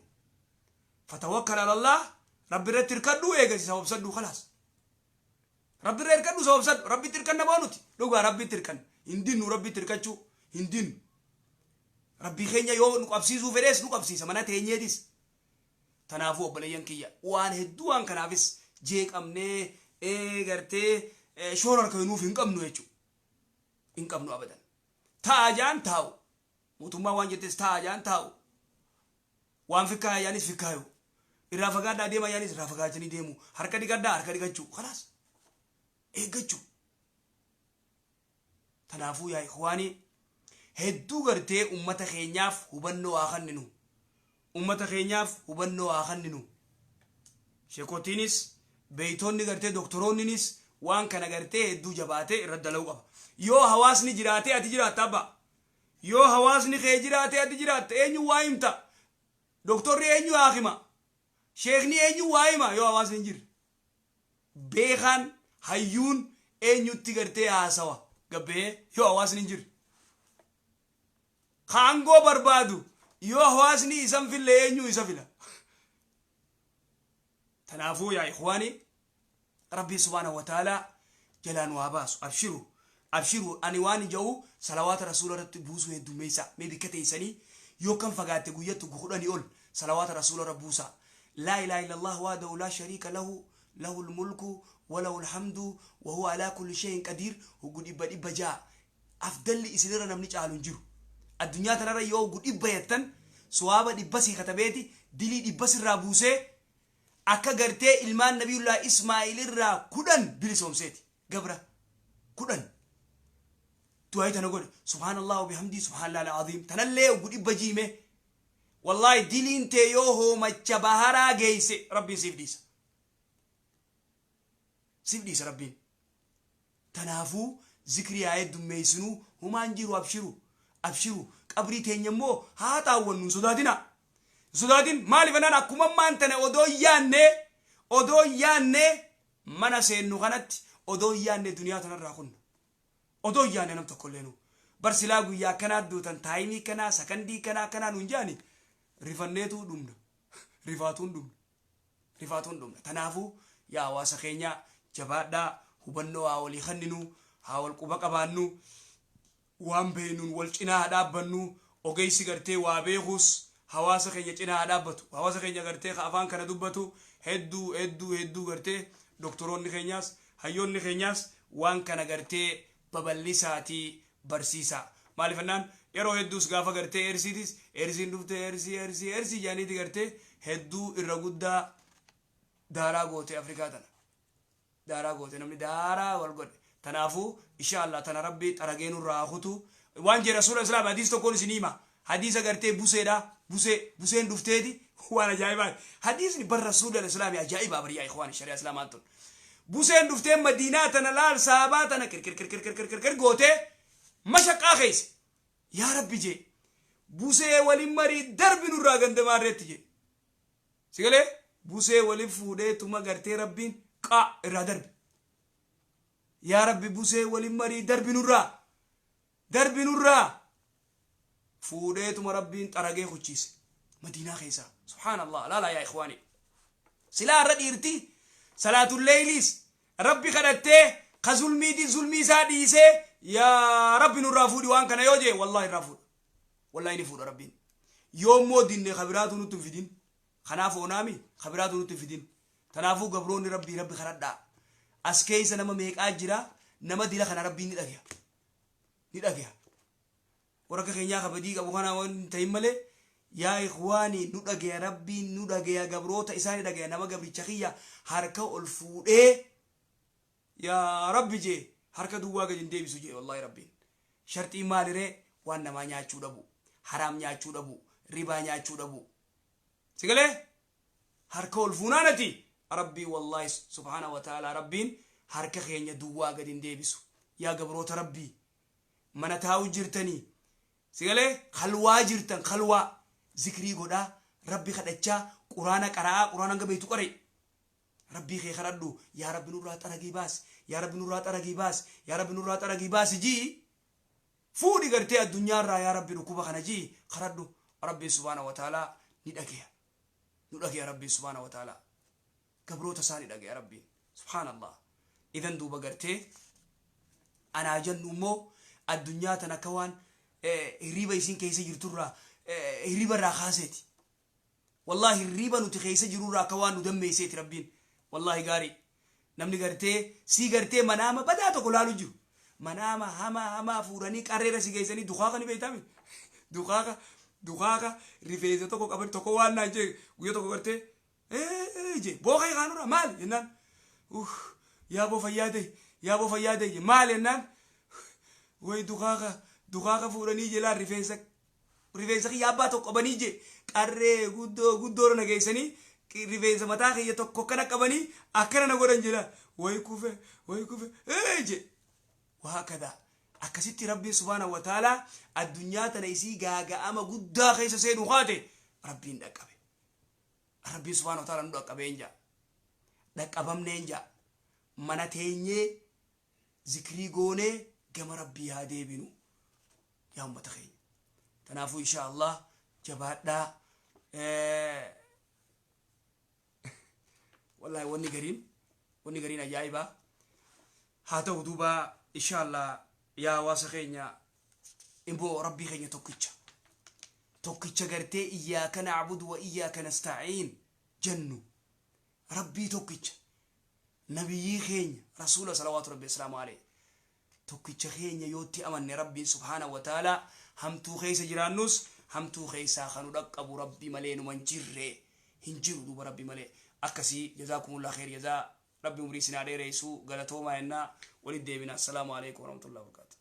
Fatawakkal alallah, Rabbi irratti hirkadhu, eegasi sababsadhu, khalaas. Rabbi irra hirkadhu, sababsadhu. Rabbitti hirkanna boo nuti dhugaa, Rabbitti hirkanna, hin dinnu. Rabbitti hirkachuu hin dinnu. Rabbii keenya yoo nu qabsiisuu fedhees nu qabsiisa mana teenyeetis. Tanaafuu obboleeyyan kiyya, waan hedduu waan kanaafis jeeqamnee gartee shoora harka nuuf hin qabnu jechuudha. Hin qabnu abadan. Ta'a jaan taa'u. Mootummaa waan jettes ta'a jaan taa'u. Waan fikkaa jaanis fikkaayu. Irraa fagaadhaa deema jaanis irraa fagaatanii deemu. Harka dhiqadhaa, harka dhiqachuu. Khalaas. Eeggachuu. Tanaafuu yaa ikhwaanii, hedduu gartee ummata keenyaaf hubannoo haa kenninu. Ummata keenyaaf hubannoo haa kenninu. Sheekotiinis, beeytonni gartee doktoroonninis waan kana gartee hedduu jabaatee irra dalaguu qaba. Yoo hawaasni jiraatee ati jiraatta abba. Yoo hawaasni kee jiraatee ati jiraatta. Eenyu waa himta? Doktorri eenyu haa hima? Sheekni eenyu waa hima yoo hawaasni hin jirre? Beekaan hayyuun eenyutti gartee haasawa gabbee yoo hawaasni hin jirre? Kaangoo barbaadu yoo hawaasni isan fille, eenyu isa fila? Tanaafuu yaa ikhwaani, Rabbii subhaanahu wa ta'aalaa jalaa nu haa baasu. Abshiru, abshiru. Ani waan ja'u, salawaata Rasuula irratti buusuu heddummeessaa. Mee bikka teessanii yoo kan fagaatte guyyatti 10 ol salawaata Rasuula irra buusaa. Laa ilaaha illallah wahdahu laa shariika lahu, lahul mulku walahul hamdu wa huwa alaa kulli shay'in qadiir huggu 600. Afdalli isinirra namni caalu hin jiru addunyaa tanarra. Yoo huggu 100 yattan, suwaaba 100 sii katabeeti, dilii 100 sirraa buusee, akka gartee ilmaan Nabiyullah Ismaa'il irraa 10 bilisoomseeti. Gabra 10. Du'aayi tana godhe, subhaanallah wa bihamdii subhaanallah al-aziim, tanallee huggu 100 jiime, wallaahi diliin tee yoo hoomacha baharaa geeyse Rabbiin siif dhiisa, siif dhiisa Rabbiin. Tanaafuu zikrii haa heddummeessinuu. Humaan jiru, abshiru, abshiru. Qabrii teenya immoo haa xaawwannu, hin sodaatina, hin sodaatin. Maaliif jennaan, akkuma ammaan tana odoo hin yaanne, odoo hin yaanne mana seennu kanatti, odoo hin yaanne duniyaa tanarraa kunna, odoo hin yaanne. Nam tokko illee nu bar silaa guyyaa akkanaa duutan, taayimii kanaa, sakandii kanaa akkanaa nuun jaani, rifanneetu dhumna, rifaatuun dhumna, rifaatuun dhumna. Tanaafuu yaa hawaasa keenya, jabaadhaa. Hubannoo haa walii kenninu, haa wal quba qabaannu, waan beeknuun wal cinaa haa dhaabbannu. Ogeessi gartee waa beekuus hawaasa keenya cinaa haa dhaabbatu. Hawaasa keenya gartee ka afaan kana dubbatu hedduu hedduu hedduu gartee doktoroonni keenyaas hayyoonni keenyaas waan kana gartee babal'isaatii barsiisaa. Maaliif jennaan, yeroo hedduus gaafa gartee eersiitis, eersiin dhufte, eersii eersii eersii jedhaniiti gartee hedduu irra guddaa daaraa goote. Afrikaa tana daaraa goote, namni daaraa wal godhe. Tanaafuu insha Allah tana Rabbi xaragee nurraa haa kutu. Waan jee Rasuula Islaam, hadiis tokkoon isin hima, hadiisa gartee buseedha. Busee, buseen dhufteeti. Waan ajaa'ibaati hadiisni bar Rasuula Islaami, ajaa'ibaa bar. Yaa ikhwaani, shari'a Islaamaan tun, buseen dhuftee Madiinaa tana laal, sahabaa tana kirkir kirkir kirkir kirkir gootee mashaqqaa keessa. Yaa Rabbi jee, busee walin marii darbi nurraa gandamaarreetti jee. Sigalee busee walin fuudhee tuma gartee Rabbiin qaa irraa darbe. Yaa Rabbi, busee walin marii darbi nurraa, darbi nurraa. Fuudheetuma Rabbiin xaragee kuchiise Madiinaa keessaa. Subhaanallah, laalaa yaa ikhwaani. Silaa irra dhiirti salaatulleeyliis Rabbi kadhattee, ka zulmiitii zulmii isaa dhiisee, yaa Rabbi nurraa fuudhi waan kana yoo jee, wallahi irraa fuudha, wallahi ni fuudha Rabbiin. Yoo immoo dinne, ka biraatu nutti hin fidin. Kanaaf oonaami ka biraatu nutti hin fidin. Tanaafuu gabroonni Rabbii, Rabbi kadhadhaa. As keessa nama meeqaa jira? Nama dila kana Rabbiin ni dhagaya, ni dhagaya. Warra akka keenyaa kabadii qabu kana waan hin ta'in malee, yaa ikhwaani, nu dhagaya Rabbiin, nu dhagaya. Gabroota isaa ni dhagaya. Nama gabricha kiyya harka ol fuudhee yaa Rabbi jee, harka duwwaa gadi hin deebisu jee wallahi Rabbiin. Sharxii maaliree? Waan namaa nyaachuu dhabu, haraam nyaachuu dhabu, ribaa nyaachuu dhabu. Sigalee. Harka ol fuunaanati Rabbii, wallaahi, subhaana wa ta'ala, Rabbiin harka keenya duwwaa gadi hin deebisu. Yaa gabroota Rabbii, mana taa'u jirtanii, sigalee khalwaa jirtan, khalwaa zikrii godhaa, Rabbi kadhachaa, Quraana qara'aa, Quraana hanga beektu qare, Rabbii kee kadhadhu. Yaa Rabbi, nurraa xaragii baasi, yaa Rabbi, nurraa xaragii baasi, yaa Rabbi, nurraa xaragii baasi jii. Fuudhi gartee addunyaarraa, yaa Rabbi, dhukkuba kana jii kadhadhu. Rabbiin subhaana wa ta'ala ni dhageya, nu dhageya. Rabbiin subhaana wa ta'ala gabroota isaa ni dhageya, Rabbiin subhaanallah. Idan duuba gartee anaa jennu immoo addunyaa tan akka waan hirriba isin keessa jirturraa, hirriba irraa kaaseeti. Wallahi, hirriba nuti keessa jirurraa akka waan nu dammeesseeti Rabbiin. Wallahi, gaarii namni gartee sii gartee manaama badaa tokko laalu jiru, manaama hamaa hamaa fuudhanii qarreera si geessanii, dukaaka ni beeytami, dukaaka, dukaaka rifeensa tokko qaban tokko waan naan jee guyya tokko gartee jee booka kaanurra maali jennaan, yaaboo fayyaa ta'e, yaaboo fayyaa ta'e, maali jennaan, way dukaaka, dukaaka fuudhanii jelaan rifeensa, rifeensa kiyya abbaa tokko qabanii je qarree guddoo guddoo na geessanii, rifeensa mataa kiyya tokko akkana qabanii akkana na godhan jedha, way kufe, way kufe je. Waa kada akkasitti Rabbiin subhaana wa ta'ala addunyaa tana isii gaaga'ama guddaa keessa seenu kaate Rabbiin dhaqqabe. Rabbiin subhaana wa ta'ala nu dhaqqabeen jaa, dhaqqabamneen jaa. Mana teenyee zikrii goonee gama Rabbii haa deebinu, yaa ummata keenya. Kanaafuu insha Allah jabaadhaa. Wallahi, wanni gariin, wanni gariin ajaa'ibaa haa ta'u. Duuba insha Allah, yaa hawaasa keenya, immoo Rabbii keenya tokkicha, tokkicha gartee iyyaaka na'budu wa iyyaaka nasta'iin jennu, Rabbii tokkicha, nabiyyii keenya rasuula salawaatu Rabbi asalaamu alayhi, tokkicha keenya yootti amanne, Rabbiin subhaana wa ta'ala hamtuu keessa jiraannus hamtuu keessaa kanu dhaqqabu Rabbi malee numan jirre hin jiru. Duuba Rabbi malee akkasii. Jazaakumullah kheer jazaa. Rabbi umrii isin haa dheereessu. Galatoomaa jennaa, walitti deebina. Assalaamu alaikum warahmatullahi wabarakatuh.